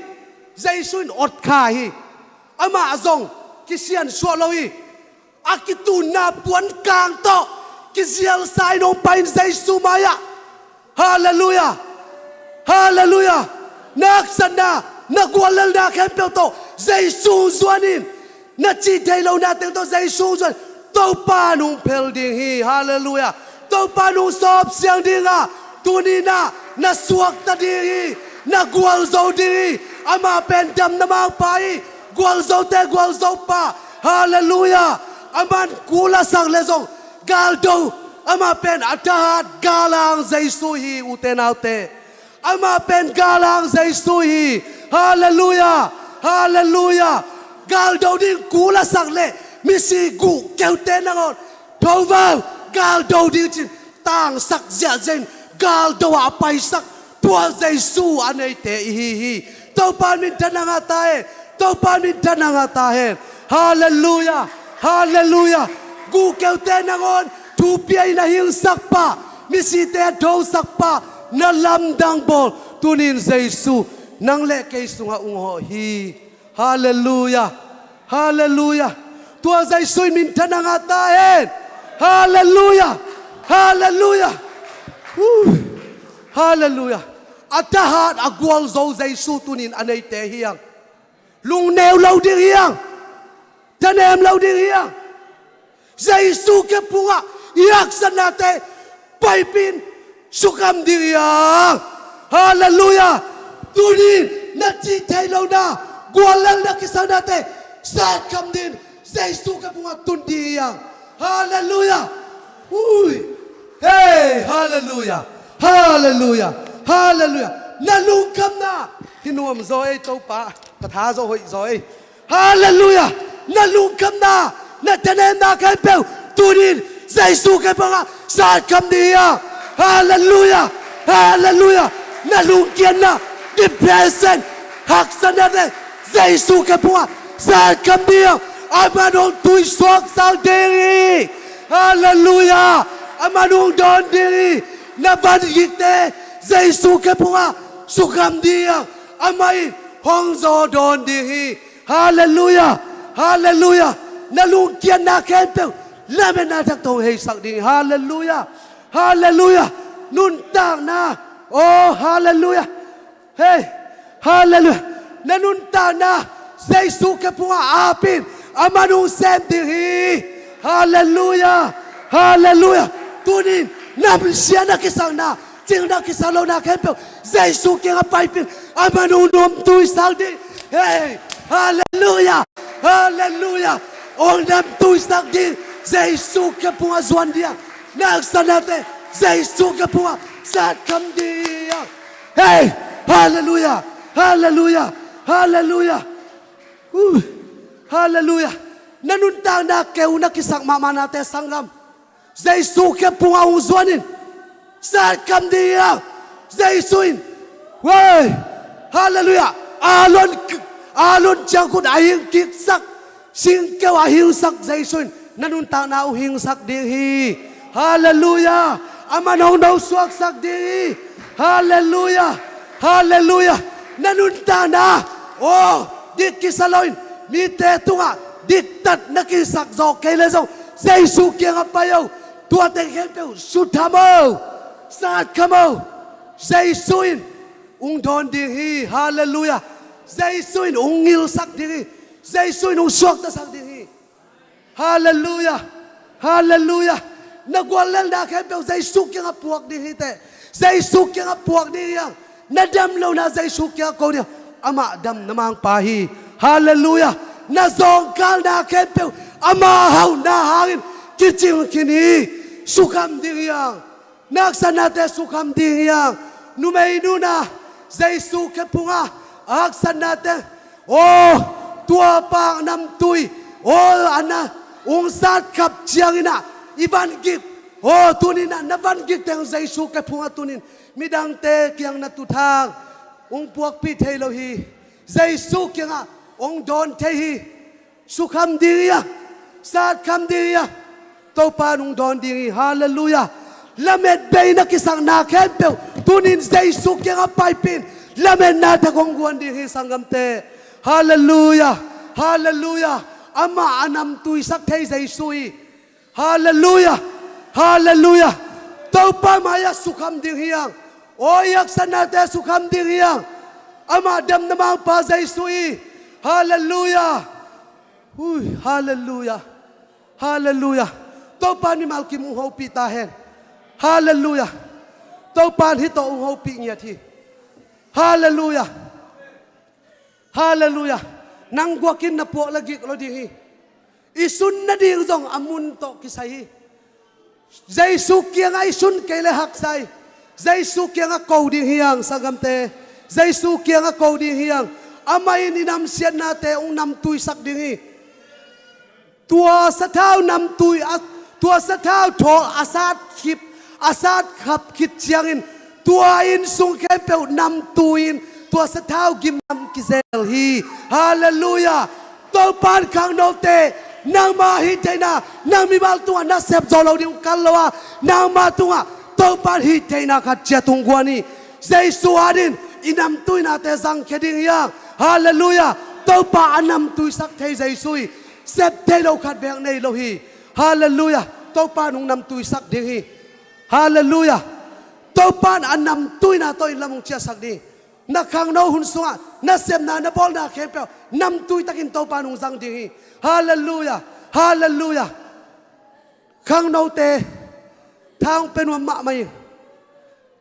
Jesu in otkhai hi. Amah zong kisiansuah lo hi. A kitunna puankang tawh kizialsa in hong pai in Jesu mai-ah. Halleluiah. Halleluiah. Na haksatna, na guallelhna khempeuh tawh Jesu zuan in. Na cih theih lohna teng tawh Jesu zuan. Topa nung phel ding hi. Halleluiah. Topa nung sawpsiang ding a, tuni-in ah na suakta ding hi. Na gualzo ding hi. Amah pen damna mangpa hi. Gualzote gualzopa. Halleluiah. Aman kul a sak leh zong galdo. Amah pen a thahat galhang Jesu hi, ute naute. Amah pen galhang Jesu hi. Halleluiah. Halleluiah. Galdo ding kul a sak leh misi guhkeute nangawn, tho vo, galdo ding cin tangsak ziahziah in galdo ah a paisak tua Jesu a neite i hi hi. Topa minthanna ngah ta hen. Topa minthanna ngah ta hen. Halleluiah. Halleluiah. Guhkeute nangawn thu pia in a hingsakpa, misite a thosakpa, na lamdang bawl tuni-in Jesu nang le kei sungah hong hawh hi. Halleluiah. Halleluiah. Tua Jesu in minthanna ngah ta hen. Halleluiah. Halleluiah. Huh. Halleluiah. A thahat a gualzo Jesu tuni-in a neite hi hang. Lungneu lo ding hi hang. Thanem lo ding hi hang. Jesu khephungah i haksatnate paipih in sukham ding hi hang. Halleluiah. Tuni-in na cih theih lohna, guallelhna kisaknate satkham ding in Jesu khephungah tun ding hi hang. Halleluiah. Ui. Hei, halleluiah. Halleluiah. Halleluiah. Na lungkhamna hi nuam zaw ei, Topa. Ka tha zaw hoih zaw ei. Halleluiah. Na lungkhamna, na thanemna khempeuh tuni-in Jesu khephungah satkham ding hi hang. Halleluiah. Halleluiah. Na lungkiatna, depression, haksatnate Jesu khephungah satkham ding hi hang. Aman hong tuisuaksak ding hi. Halleluiah. Aman hong dawn ding hi. Na vangikte Jesu khephungah sukham ding hi hang. Amah in hong zaw dawn ding hi. Halleluiah. Halleluiah. Na lungkiatna khempeuh lametna thak tawh hong heisak ding hi. Halleluiah. Halleluiah. Nuntakna. Oh, halleluiah. Hei. Halleluiah. Na nuntakna Jesu khephungah ap in, aman hong sem ding hi. Halleluiah. Halleluiah. Tuni-in namsia na kisakna, cing na kisak lohna khempeuh Jesu kiangah paipih in, aman hong namtuisak ding. Hei. Halleluiah. Halleluiah. Hong namtuisak ding. Jesu khephungah zuan ding. Na haksatnate Jesu khephungah satkham ding. Hei. Halleluiah. Halleluiah. Halleluiah. Uh. Halleluiah. Na nuntakna keu na kisak mahmahnate, sanggam, Jesu khephungah hong zuan in. Satkham ding hi hang. Jesu in. Wei. Halleluiah. Aaron, Aaron ciangkhut a hing kiksak, singkeu a hingsak Jesu in na nuntakna uh hingsak ding hi. Halleluiah. Aman hong nosuaksak ding hi. Halleluiah. Halleluiah. Na nuntakna, aw, dik kisa loin mite tungah diktat na kisak zawh kei leh zong Jesu kiangah pai o. Tuate khempeuh sutham o. Sat kham o. Jesu in hong dawn ding hi. Halleluiah. Jesu in hong ngilsak ding hi. Jesu in hong suaktasak ding hi. Halleluiah. Halleluiah. Na guallelhna khempeuh Jesu kiangah puak ding hi teh. Jesu kiangah puak ding hi hang. Na dam lohna Jesu kiangah ko ding. Amah damna mangpa hi. Halleluiah. Na zawngkalna khempeuh ama hauhna hangin kicing khin hi. Sukham ding hi hang. Na haksatnate sukham ding hi hang. Numei nuna Jesu khephungah a haksatnate, aw, tua pak namtui, aw, a na hong sat khap ciangin ah i vangik, aw, tuninah na vangik teng Jesu khephungah tunin midangte kiang na tut hang hong puakpih thei lo hi. Jesu kiangah hong dawn thei hi. Sukham ding hi a, sat kham ding hi a, Topa in hong dawn ding hi. Halleluiah. Lamet bei na kisakna khempeuh tunin Jesu kiangah paipih in, lametna thak hong guan ding hi sanggamte. Halleluiah. Halleluiah. Amah a namtuisak thei Jesu hi. Halleluiah. Halleluiah. Topa mai-ah sukham ding hi hang. Aw, i haksatnate sukham ding hi hang. Amah damna mangpa Jesu hi. Halleluiah. Hui, halleluiah. Halleluiah. Topa in mimal kim hong hopih ta hen. Halleluiah. Topa in hih tawh hong hopih ngiat hi. Halleluiah. Halleluiah. Nang guakin na puak le gik lo ding hi. I sun nading zong a mun tawh kisai hi. Jesu kiangah i sun kei le haksa hi. Jesu kiangah ko ding hi hang sanggamte. Jesu kiangah ko ding hi hang. Amah in i namsiatnate hong namtuisak ding hi. Tua sathau namtui a, tua sathau thawl a sat khip, a sat khap khit ciangin tua innsung khempeuh namtui-in tua sathau gimnam kizel hi. Halleluiah. Topa in khangnote nangma hih theihna, nang mimal tungah nasep zawh lo ding kal lo a, nangma tungah Topa in hih theihna khat ciat hong guan hi. Jesu adin i namtuinate zangkhia ding hi hang. Halleluiah. Topa a namtuisak thei Jesu hi. Sep thei lo khat beek nei lo hi. Halleluiah. Topa in hong namtuisak ding hi. Halleluiah. Topa in a namtuina tawh inn lam hong ciahsak ding hi. Na khangno hun sungah nasepna na bawlna khempeuh namtui takin Topa in hong zang ding hi. Halleluiah. Halleluiah. Khangnote, tha hong pia nuam mahmah ing.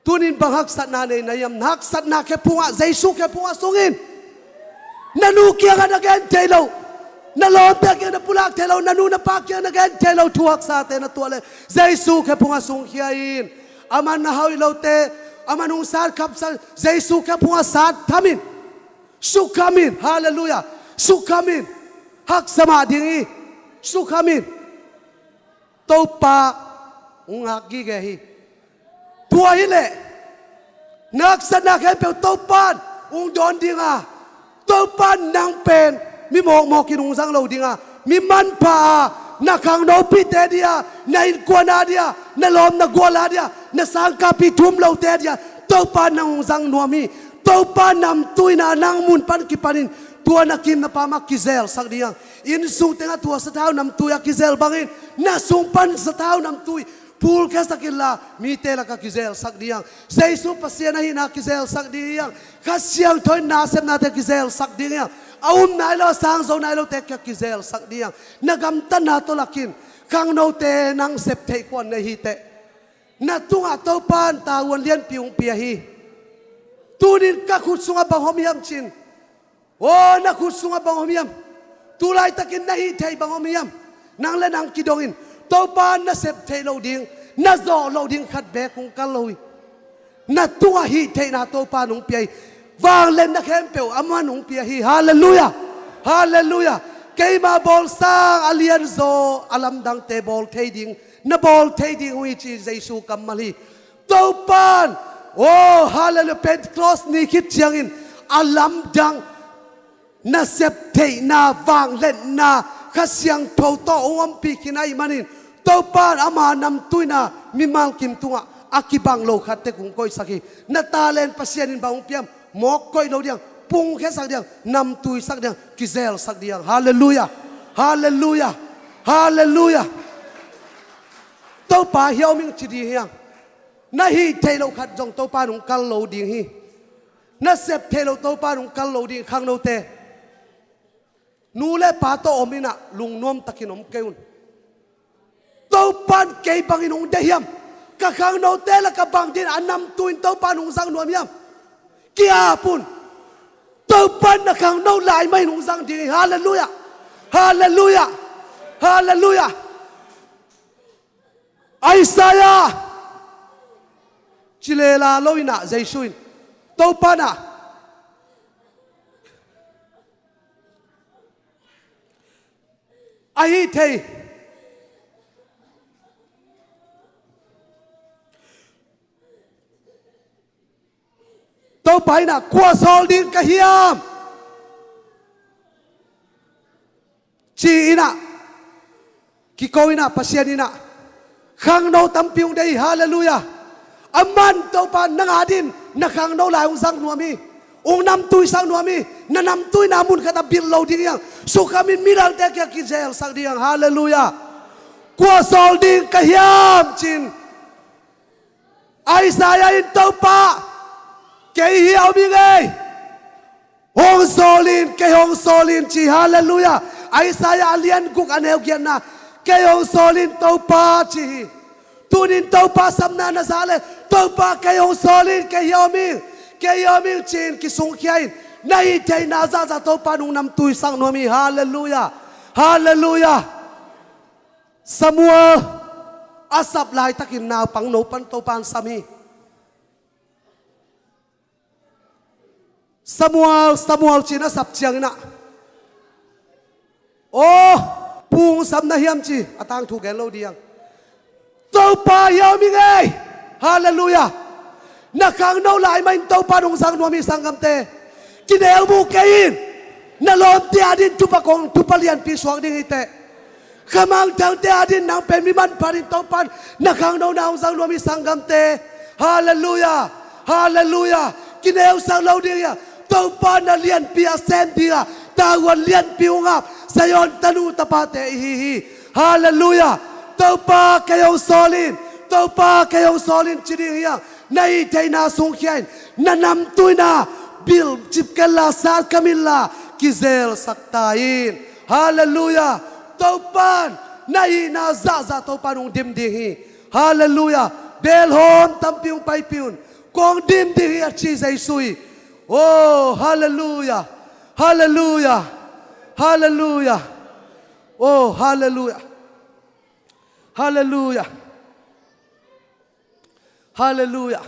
Tunin bang haksatna nei na hiam? Na haksatna khephungah, Jesu khephungah sung in. Na nu kiangah na gen thei lo, na lawmte kiangah na pulak thei lo, na nu na pa kiangah na gen thei lo thu haksate na tuah leh Jesu khephungah sungkhia in. Aman na hauh lote, aman hong sat khapsak, Jesu khephungah sat tham in. Sukham in. Halleluiah. Sukham in. Haksa mah ding hi. Sukham in. Topa hong ngak gige hi. Tua hileh na haksatna khempeuh Topa in hong dawn ding a, Topa in nang pen mi mawkmawk in hong zang lo ding a, mi manpha a, na khangnopihte dia, na innkuan a dia, na lawm na gual a dia, na sangkahpih thu um lote a dia Topa in nang hong zang nuam hi. Topa namtuina nang mun pan kipanin tua na kim na pam ah kizelsak ding a, innsung tengah tua sathau namtui a kizel bangin na sung pan sathau namtui phulkhiasak inla mite lakah kizelsak ding a, Jesu Pasian ahihna kizelsak ding a, Kha Siangtho in nasepnate kizelsak ding a, a um nai lo a sang zo nai lote kia kizelsak ding a, na gamtatna tawh lakin khangnote nang sep theih khuan na hi teh. Na tungah Topa in tavuan lianpi hong pia hi. Tunin ka khut sungah bang om hiam cin? Aw, na khut sungah bang om hiam? Tulaitakin na hih theih bang om hiam? Nang le nang kidongin Topa in na sep theih loh ding, na zawh loh ding khat beek hong kal lo hi. Na tungah hih theihna Topa in hong pia hi. Vangliatna khempeuh aman hong pia hi. Halleluiah. Halleluiah. Keima bawlsang a lianzaw a lamdangte bawl thei ding, na bawl thei ding uh hi ci Jesu kammal hi. Topa in, aw, halleluiah, Pentecost ni khit ciangin a lamdang nasep theihna, vangliatna, Kha Siangtho tawh hong ompih khin ahih manin Topa in ama namtuina mimal kim tungah a kibang lo khat tek hong koihsak hi. Na talent Pasian in bang hong piam? Mawk koih lo ding a, pungkhiasak ding a, namtuisak ding a, kizelsak ding a. Halleluiah. Halleluiah. Halleluiah. Topa hia om ing ci ding hi a. Na hih theih loh khat zong Topa in hong kal lo ding hi. Na sep theih loh Topa in hong kal lo ding, khangnote. Nu le pa tawh om in ah, lungnuam takin om kei un. Topa in kei bangin hong deih hiam? Ka khangnote lakah bang dingin a namtui in Topa in hong zang nuam hiam? Ki-ap un. Topa in na khangno lai mah in hong zang ding hi. Halleluiah. Halleluiah. Halleluiah. Isaiah ci lela lo in ah, Jesu in, Topa in ah, a hih thei, Topa in ah, kua sawl ding ka hiam? Ci in ah, kiko in ah, Pasian in ah khangno tampi hong deih hi. Halleluiah. Aman Topa nang adingin na khangno lai hong zang nuam hi. Hong namtuisak nuam hi. Na namtuina mun khatah bilh lo ding hi hang. Sukhamin midangte kiang kizelsak ding hi hang. Halleluiah. Kua sawl ding ka hiam, ci-in Isaiah in, Topa, kei hi a om ing ei. Hong sawl in, kei hong sawl in, ci. Halleluiah. Isaiah a lian guk a neu giatna, kei hong sawl in Topa, ci hi. Tunin Topa sapna na zah leh, Topa, kei hong sawl in, kei hi a om ing, kei hi a om ing, ci-in kisungkhia in. Na hih theihna zahzah Topa in hong namtuisak nuam hi. Halleluiah. Halleluiah. Samuel a sap laitakin naupang no pan Topa in sam hi. Samuel, Samuel ci-in a sap ciangin ah, aw, pu hong sam na hiam, ci. A tangthu gen lo ding. Topa hi a om ing ei. Halleluiah. Na khangno lai mah in Topa in hong zang nuam hi, sanggamte. Kineu mu kei in. Na lawmte adingin thupha kong, thupha lianpi suak ding hi teh. Khamangthangte adingin nang pen mi manpha dingin Topa in na khangnona hong zang nuam hi, sanggamte. Halleluiah. Halleluiah. Kineusak lo ding hi hang. Topa in na lianpi a sem ding a, tavuan lianpi hong ap Zion tanu tapate i hi hi. Halleluiah. Topa, kei hong sawl in. Topa, kei hong sawl in, ci ding hi hang. Na hih theihna sungkhia in. Na namtuina bilh cip kenla, sat kham inla, kizelsak ta in. Halleluiah. Topa in na hihna zahzah Topa in hong dim ding hi. Halleluiah. Belhawm tampi hong paipih un. Kong dim ding hi, a ci Jesu hi. Oh, halleluiah. Halleluiah. Halleluiah. Oh, halleluiah. Halleluiah. Halleluiah.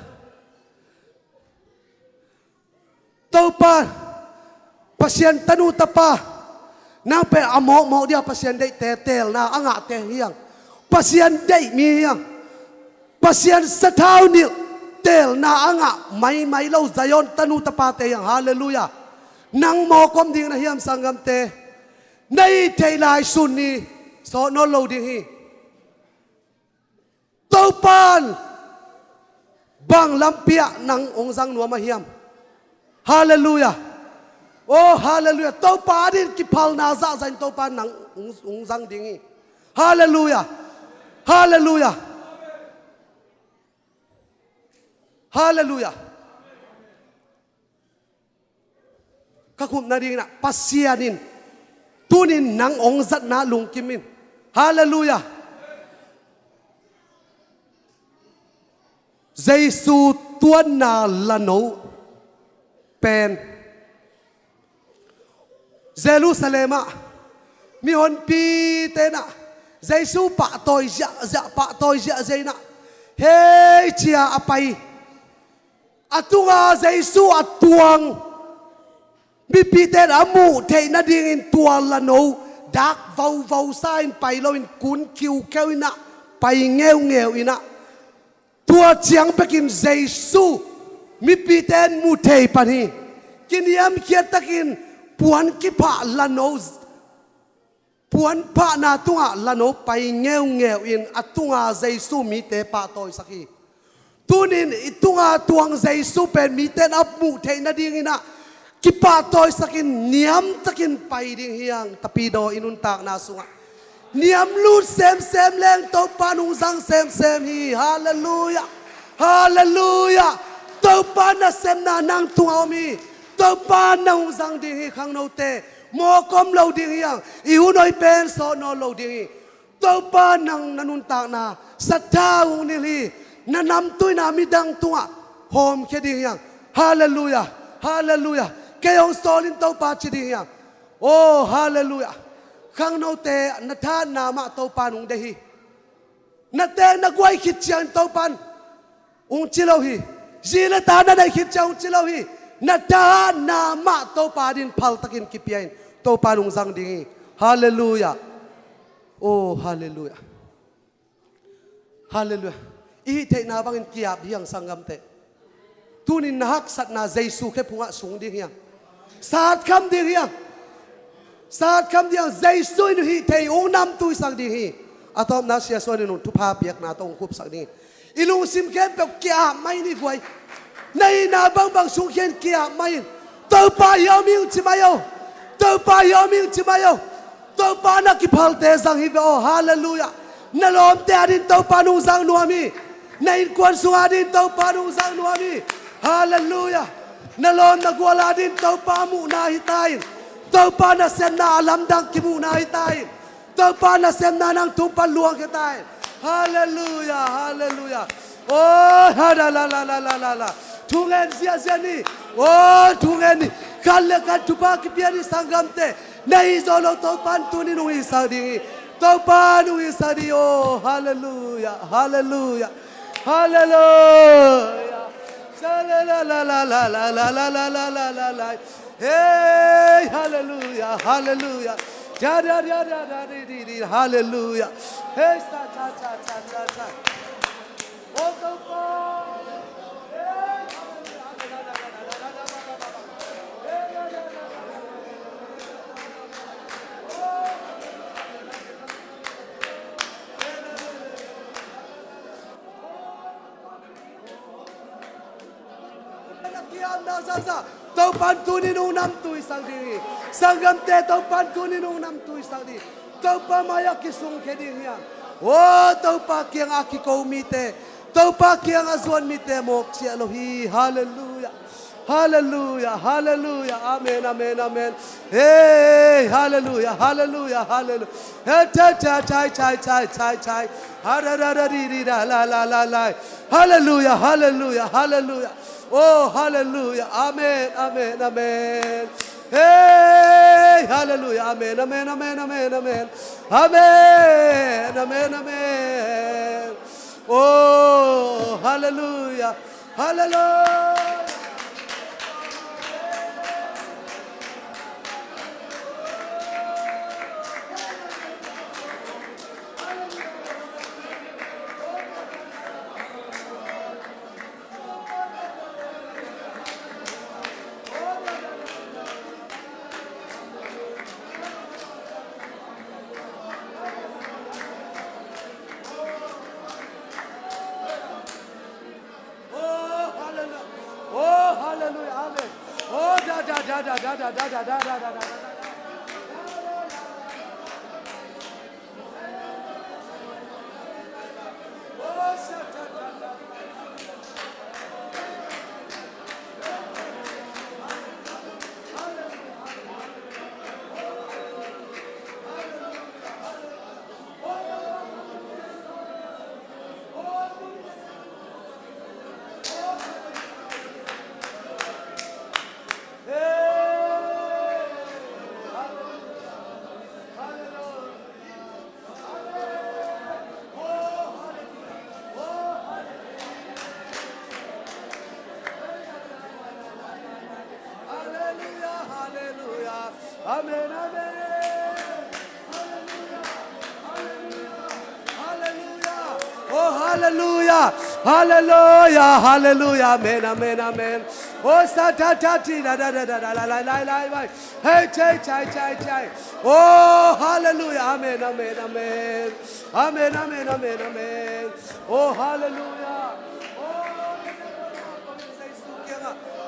Topa, Pasian tanu tapa, nang pen a mawkmawk dia Pasian deihte teelna a ngahte hi hang. Pasian deih mi hi hang. Pasian sathau nilh teelna a ngah maimai lo Zion tanu tapate hi hang. Halleluiah. Nang mawk om ding na hiam, sanggamte? Na hih theih lai sun ni sawt nawn lo ding hi. Topa in bang lampi ah nang hong zang nuam a hiam? Halleluiah. Oh, halleluiah. Topa adingin kiphalna zahzah in Topa in nang hong, hong zang ding hi. Halleluiah. Halleluiah. Halleluiah. Ka khupna dingin ah, Pasian in tunin nang hong zatna lungkim in. Halleluiah. Jesu tuanna lano pen Jerusalem ah mihonpite in ah Jesu pahtawi ziahziah, pahtawi ziahziah in ah, hei, ci-a a pai. A tunga Jesu a tuang mipite in a muh theih nadingin tua lano dak vauvau sa in pai loin kun khiukheu in ah pai ngeungeu in ah, tua ciang bekin Jesu mipite in mu thei pan hi. Kiniamkhiat takin puan kiphah lano, puan phahna tungah lano pai ngeungeu in a tunga Jesu mite pahtawisak hi. Tunin i tunga tuang Jesu pen mite in a muh theih nadingin ah kipahtawisakin niamtakin pai ding hi hang. Tapidaw i nuntakna sungah niam lut semsem leng Topa in hong zang semsem hi. Halleluiah. Halleluiah. Topa nasemna nang tungah om hi. Topa nang hong zang ding hi khangnote. Mawk om lo ding hi hang. I hun hoih pen sawt nawn lo ding hi. Topa nang na nuntakna sattha hong nilh hi. Na namtuina midang tungah hawmkhia ding hi hang. Halleluiah. Halleluiah. Kei hong sawl in Topa ci ding hi hang. Oh, halleluiah. Khangnote na thahatna mah Topa nung deih hi. Na teek na guai khit ciangin Topan hong ci lo hi. Zi le ta na neih khit ciang hong ci lo hi. Na thahatna mah Topa adingin phaltakin kipia in Topa nung zang ding hi. Halleluiah. Oh, halleluiah. Halleluiah. I hih theihna bangin ki-ap hi hang sanggamte. Tunin na haksatna Jesu khephungah sung ding hi hang. Satkham ding hi hang. Satkham ding hi hang. Jesu in hih thei hong namtui sak ding hi. A tawpna Sia Suan in hong thupha piakna tawh hong khupsak ding hi. I lungsim khempeuh ki-ap mai ni guai. Na hihna bangbang sung khia in ki-ap mai in. Topa hiau ming ci mai o. Topa hiau ming ci mai o. Topa na kiphalte zang hi ve aw. Halleluiah. Na lawmte adingin Topa nung zang nuam hi. Na innkuan sung adingin Topa nung zang nuam hi. Halleluiah. Na lawm na gual adingin Topa muhna hi ta in. Topa nasemna a lamdang kimuhna hi ta in. Topa nasemna nang tung pan luangkhia ta in. Halleluiah. Halleluiah. Oh, ha la la la la la la la. Thungen ziahziah ni. Oh, thungen ni. Khat le khat thupha kipia ni sanggamte. Na hih zawh loh Topan tunin hong hihsak ding hi. Topan hong hihsak ding hi. Oh, halleluiah. Halleluiah. Halleluiah. Sha la la la la la la la la la la la la. Hey, halleluiah. Halleluiah. Ja ja ja ja ja di di di. Halleluiah. Hey, sa cha cha cha cha cha. Oh, Topa. Topan tunin hong namtui sak ding hi. Sanggamte Topan tunin hong namtui sak ding hi. Topa mai-ah kisungkhia ding hi hang. Oh, Topa kiangah a kiko mite, Topa kiangah a zuan mite mawk ciah lo hi. Halleluiah. Halleluiah. Halleluiah. Amen. Amen. Amen. Hey, halleluiah. Halleluiah. Halleluiah. Hey, cha cha chai chai chai chai chai. Ha da da da di di da la la la la. Halleluiah. Halleluiah. Halleluiah. Oh, halleluiah. Amen. Amen. Amen. Hey, halleluiah. Amen. Amen. Amen. Amen. Amen. Amen. Amen. Amen. Oh, halleluiah. Halleluiah. Oh, halleluiah. Oh, halleluiah. Amen. Oh, da da da da da da da da da da da da da. Halleluiah, halleluiah. Amen, amen. Halleluiah, halleluiah. Oh, halleluiah. Halleluiah, halleluiah. Amen, amen, amen. Oh, sa ta ta ti da da da da da la la la la la. Hey, chai chai chai chai. Oh, halleluiah. Amen, amen, amen. Amen, amen, amen, amen. Oh, halleluiah. Oh,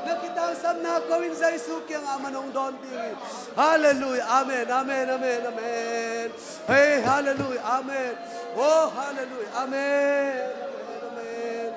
na kitangsamna ko in Jesu kiangah man hong dawn ding hi. Halleluiah. Amen, amen, amen, amen. Hey, halleluiah. Amen. Oh, halleluiah. Amen. Amen, amen.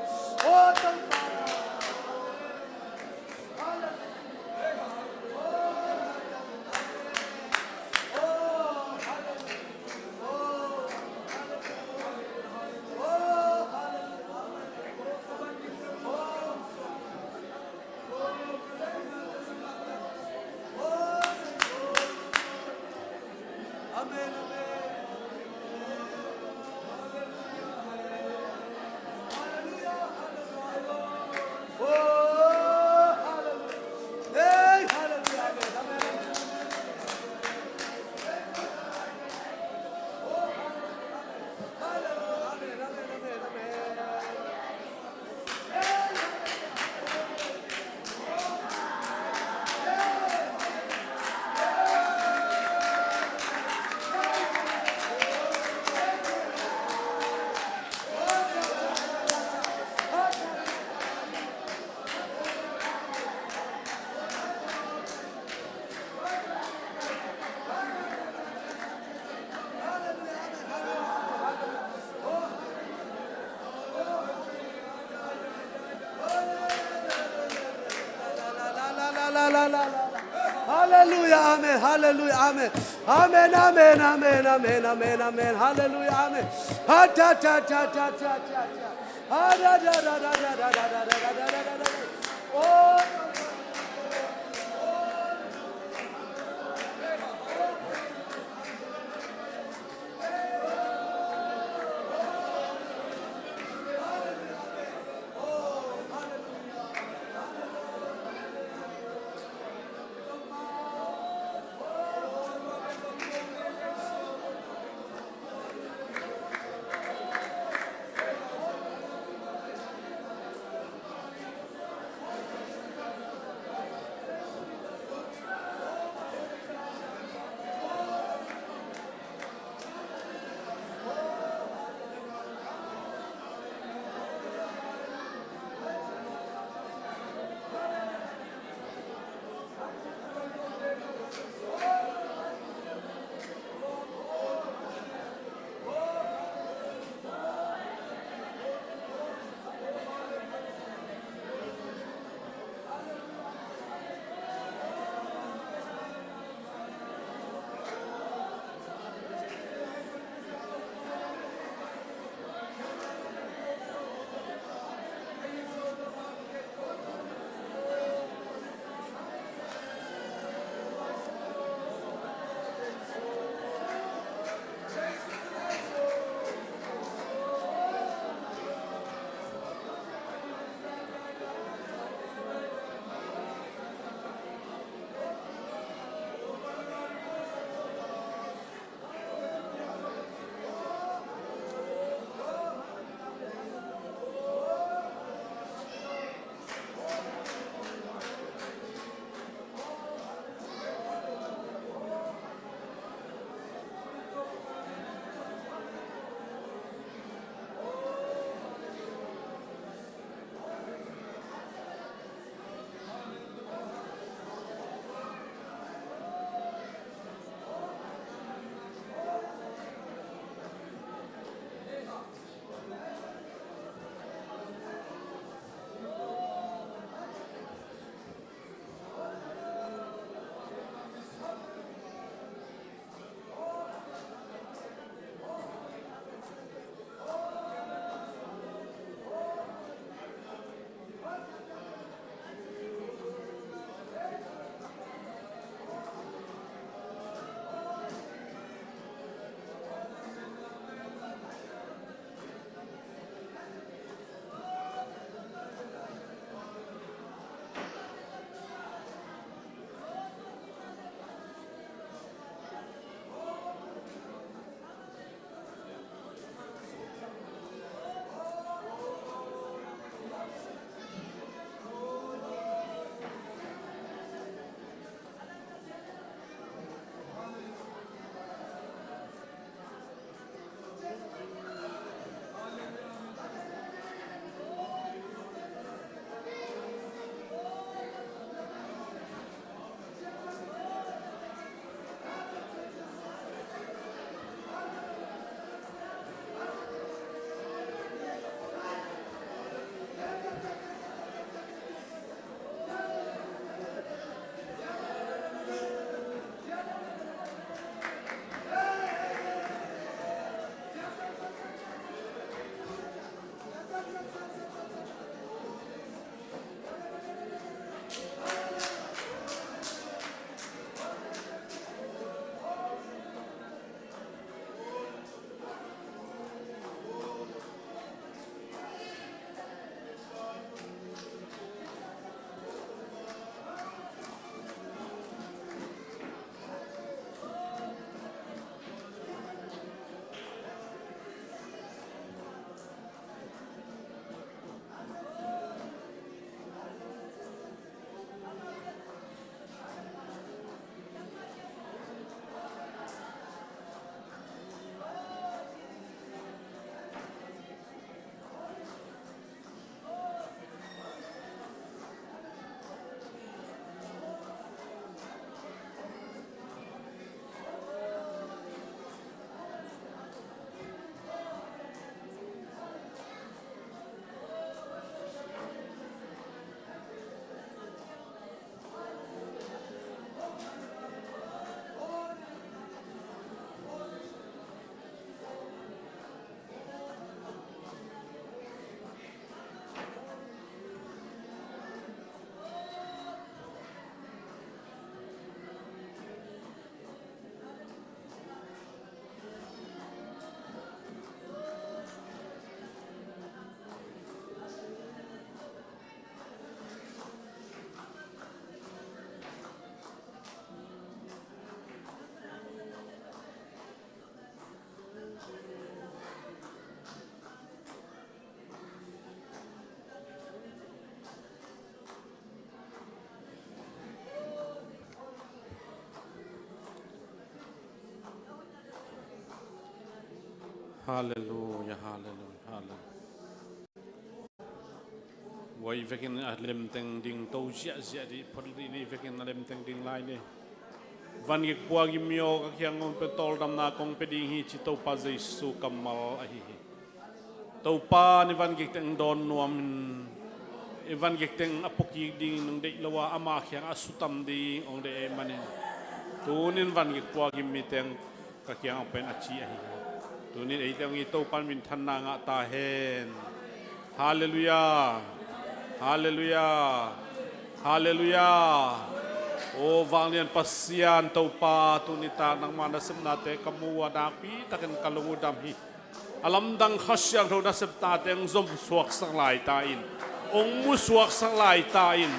Hallelujah, amen, hallelujah, amen. Amen, amen, amen, amen, amen, amen. Hallelujah, amen. Ha, ta, ta, ta. Ha, da, da, da. Oh. Halleluia, halleluia, halleluia. Ua i vekin a lemteng ding to ziahziah dih, phot dih ni vekin a lemteng ding lai ni. Van gik puagim mi aw, ka kiang hong pen tawldamna kong pia ding hi ci Topa Jesu kammal ahi hi. Topa ni van gik teng dawn nuamin, i van gik teng a pukik dingin hong deih lo a, ama kiang a sutam ding hong deih ahih manin, tunin van gik puagim mi teng ka kiang a pen a ci ahi hi. Tunin eite hong i Topan minthanna ngah ta hen. Halleluia. Halleluia. Halleluia. O vanglian Pasian Topa, tuni tak nangma nasepnate ka mu a, nakpi takin ka lung uh dam hi. A lamdang Kha Siangtho nasepnate hong zom suaksak lai ta in, hong mu suaksak lai ta in.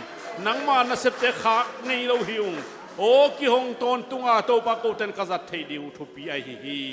Nangma nasepte khak ngei lo hi ung. O kihong tawntung a, Topa, koten ka zat theih ding uh thupi ahi hi.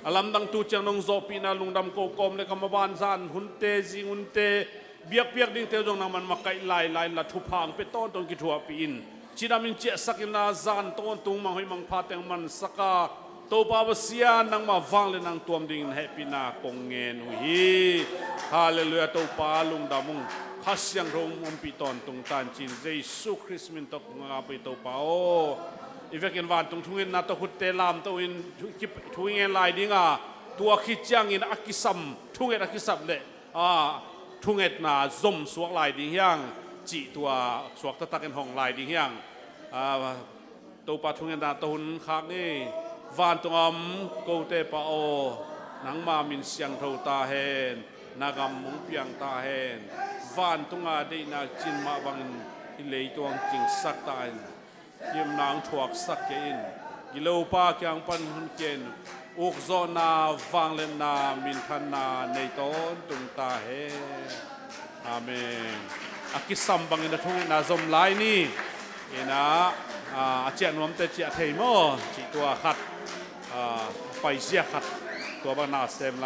A lamdang tu ciang nong zawhpihna lungdam ko kawm le ka maban zan hunte, zing hunte, biakpiak dingte zong nangman makaih lailai inla thupha hong pia tawntung kithuahpih in. Cidam in ciahsak inla zan tawntung manghoih mangpha teng mansak a, Topa Pasian nangma vangliatna hong tuam dingin hehpihna kong ngen uh hi. Halleluia, Topa lungdam ung. Kha Siangtho hong ompih tawntung ta in ci-in Jesu Khrist min tawh kong ap hi Topa aw. I vekin vantung thungetna tawh khutte lamto in thu, ki, thu i ngen lai ding a, tua khit ciangin a kisam, thunget a kisam leh, a, thungetna zom suak lai ding hiang, cih tua suak taktakin hong lai ding hiang. A, Topa thungetna tawh hun khak ni. Vantung a om kote Pa aw, nangma min siangtho ta hen, na gam hong piang ta hen. Vantung a deihna cin mah bangin i leitung hong cingsak ta hen. Himna hong thuaksak kei in. Gilopa kiang pan hun kei in. Ukzawhna, vangliatna, minthanna nei tawntung ta hen. Amen. A kisam bangin a thungetna zom lai ni. Ina, a, a ciah nuamte ciah thei maw? Cih tua khat, a, paizia khat, tua bang na sem lai.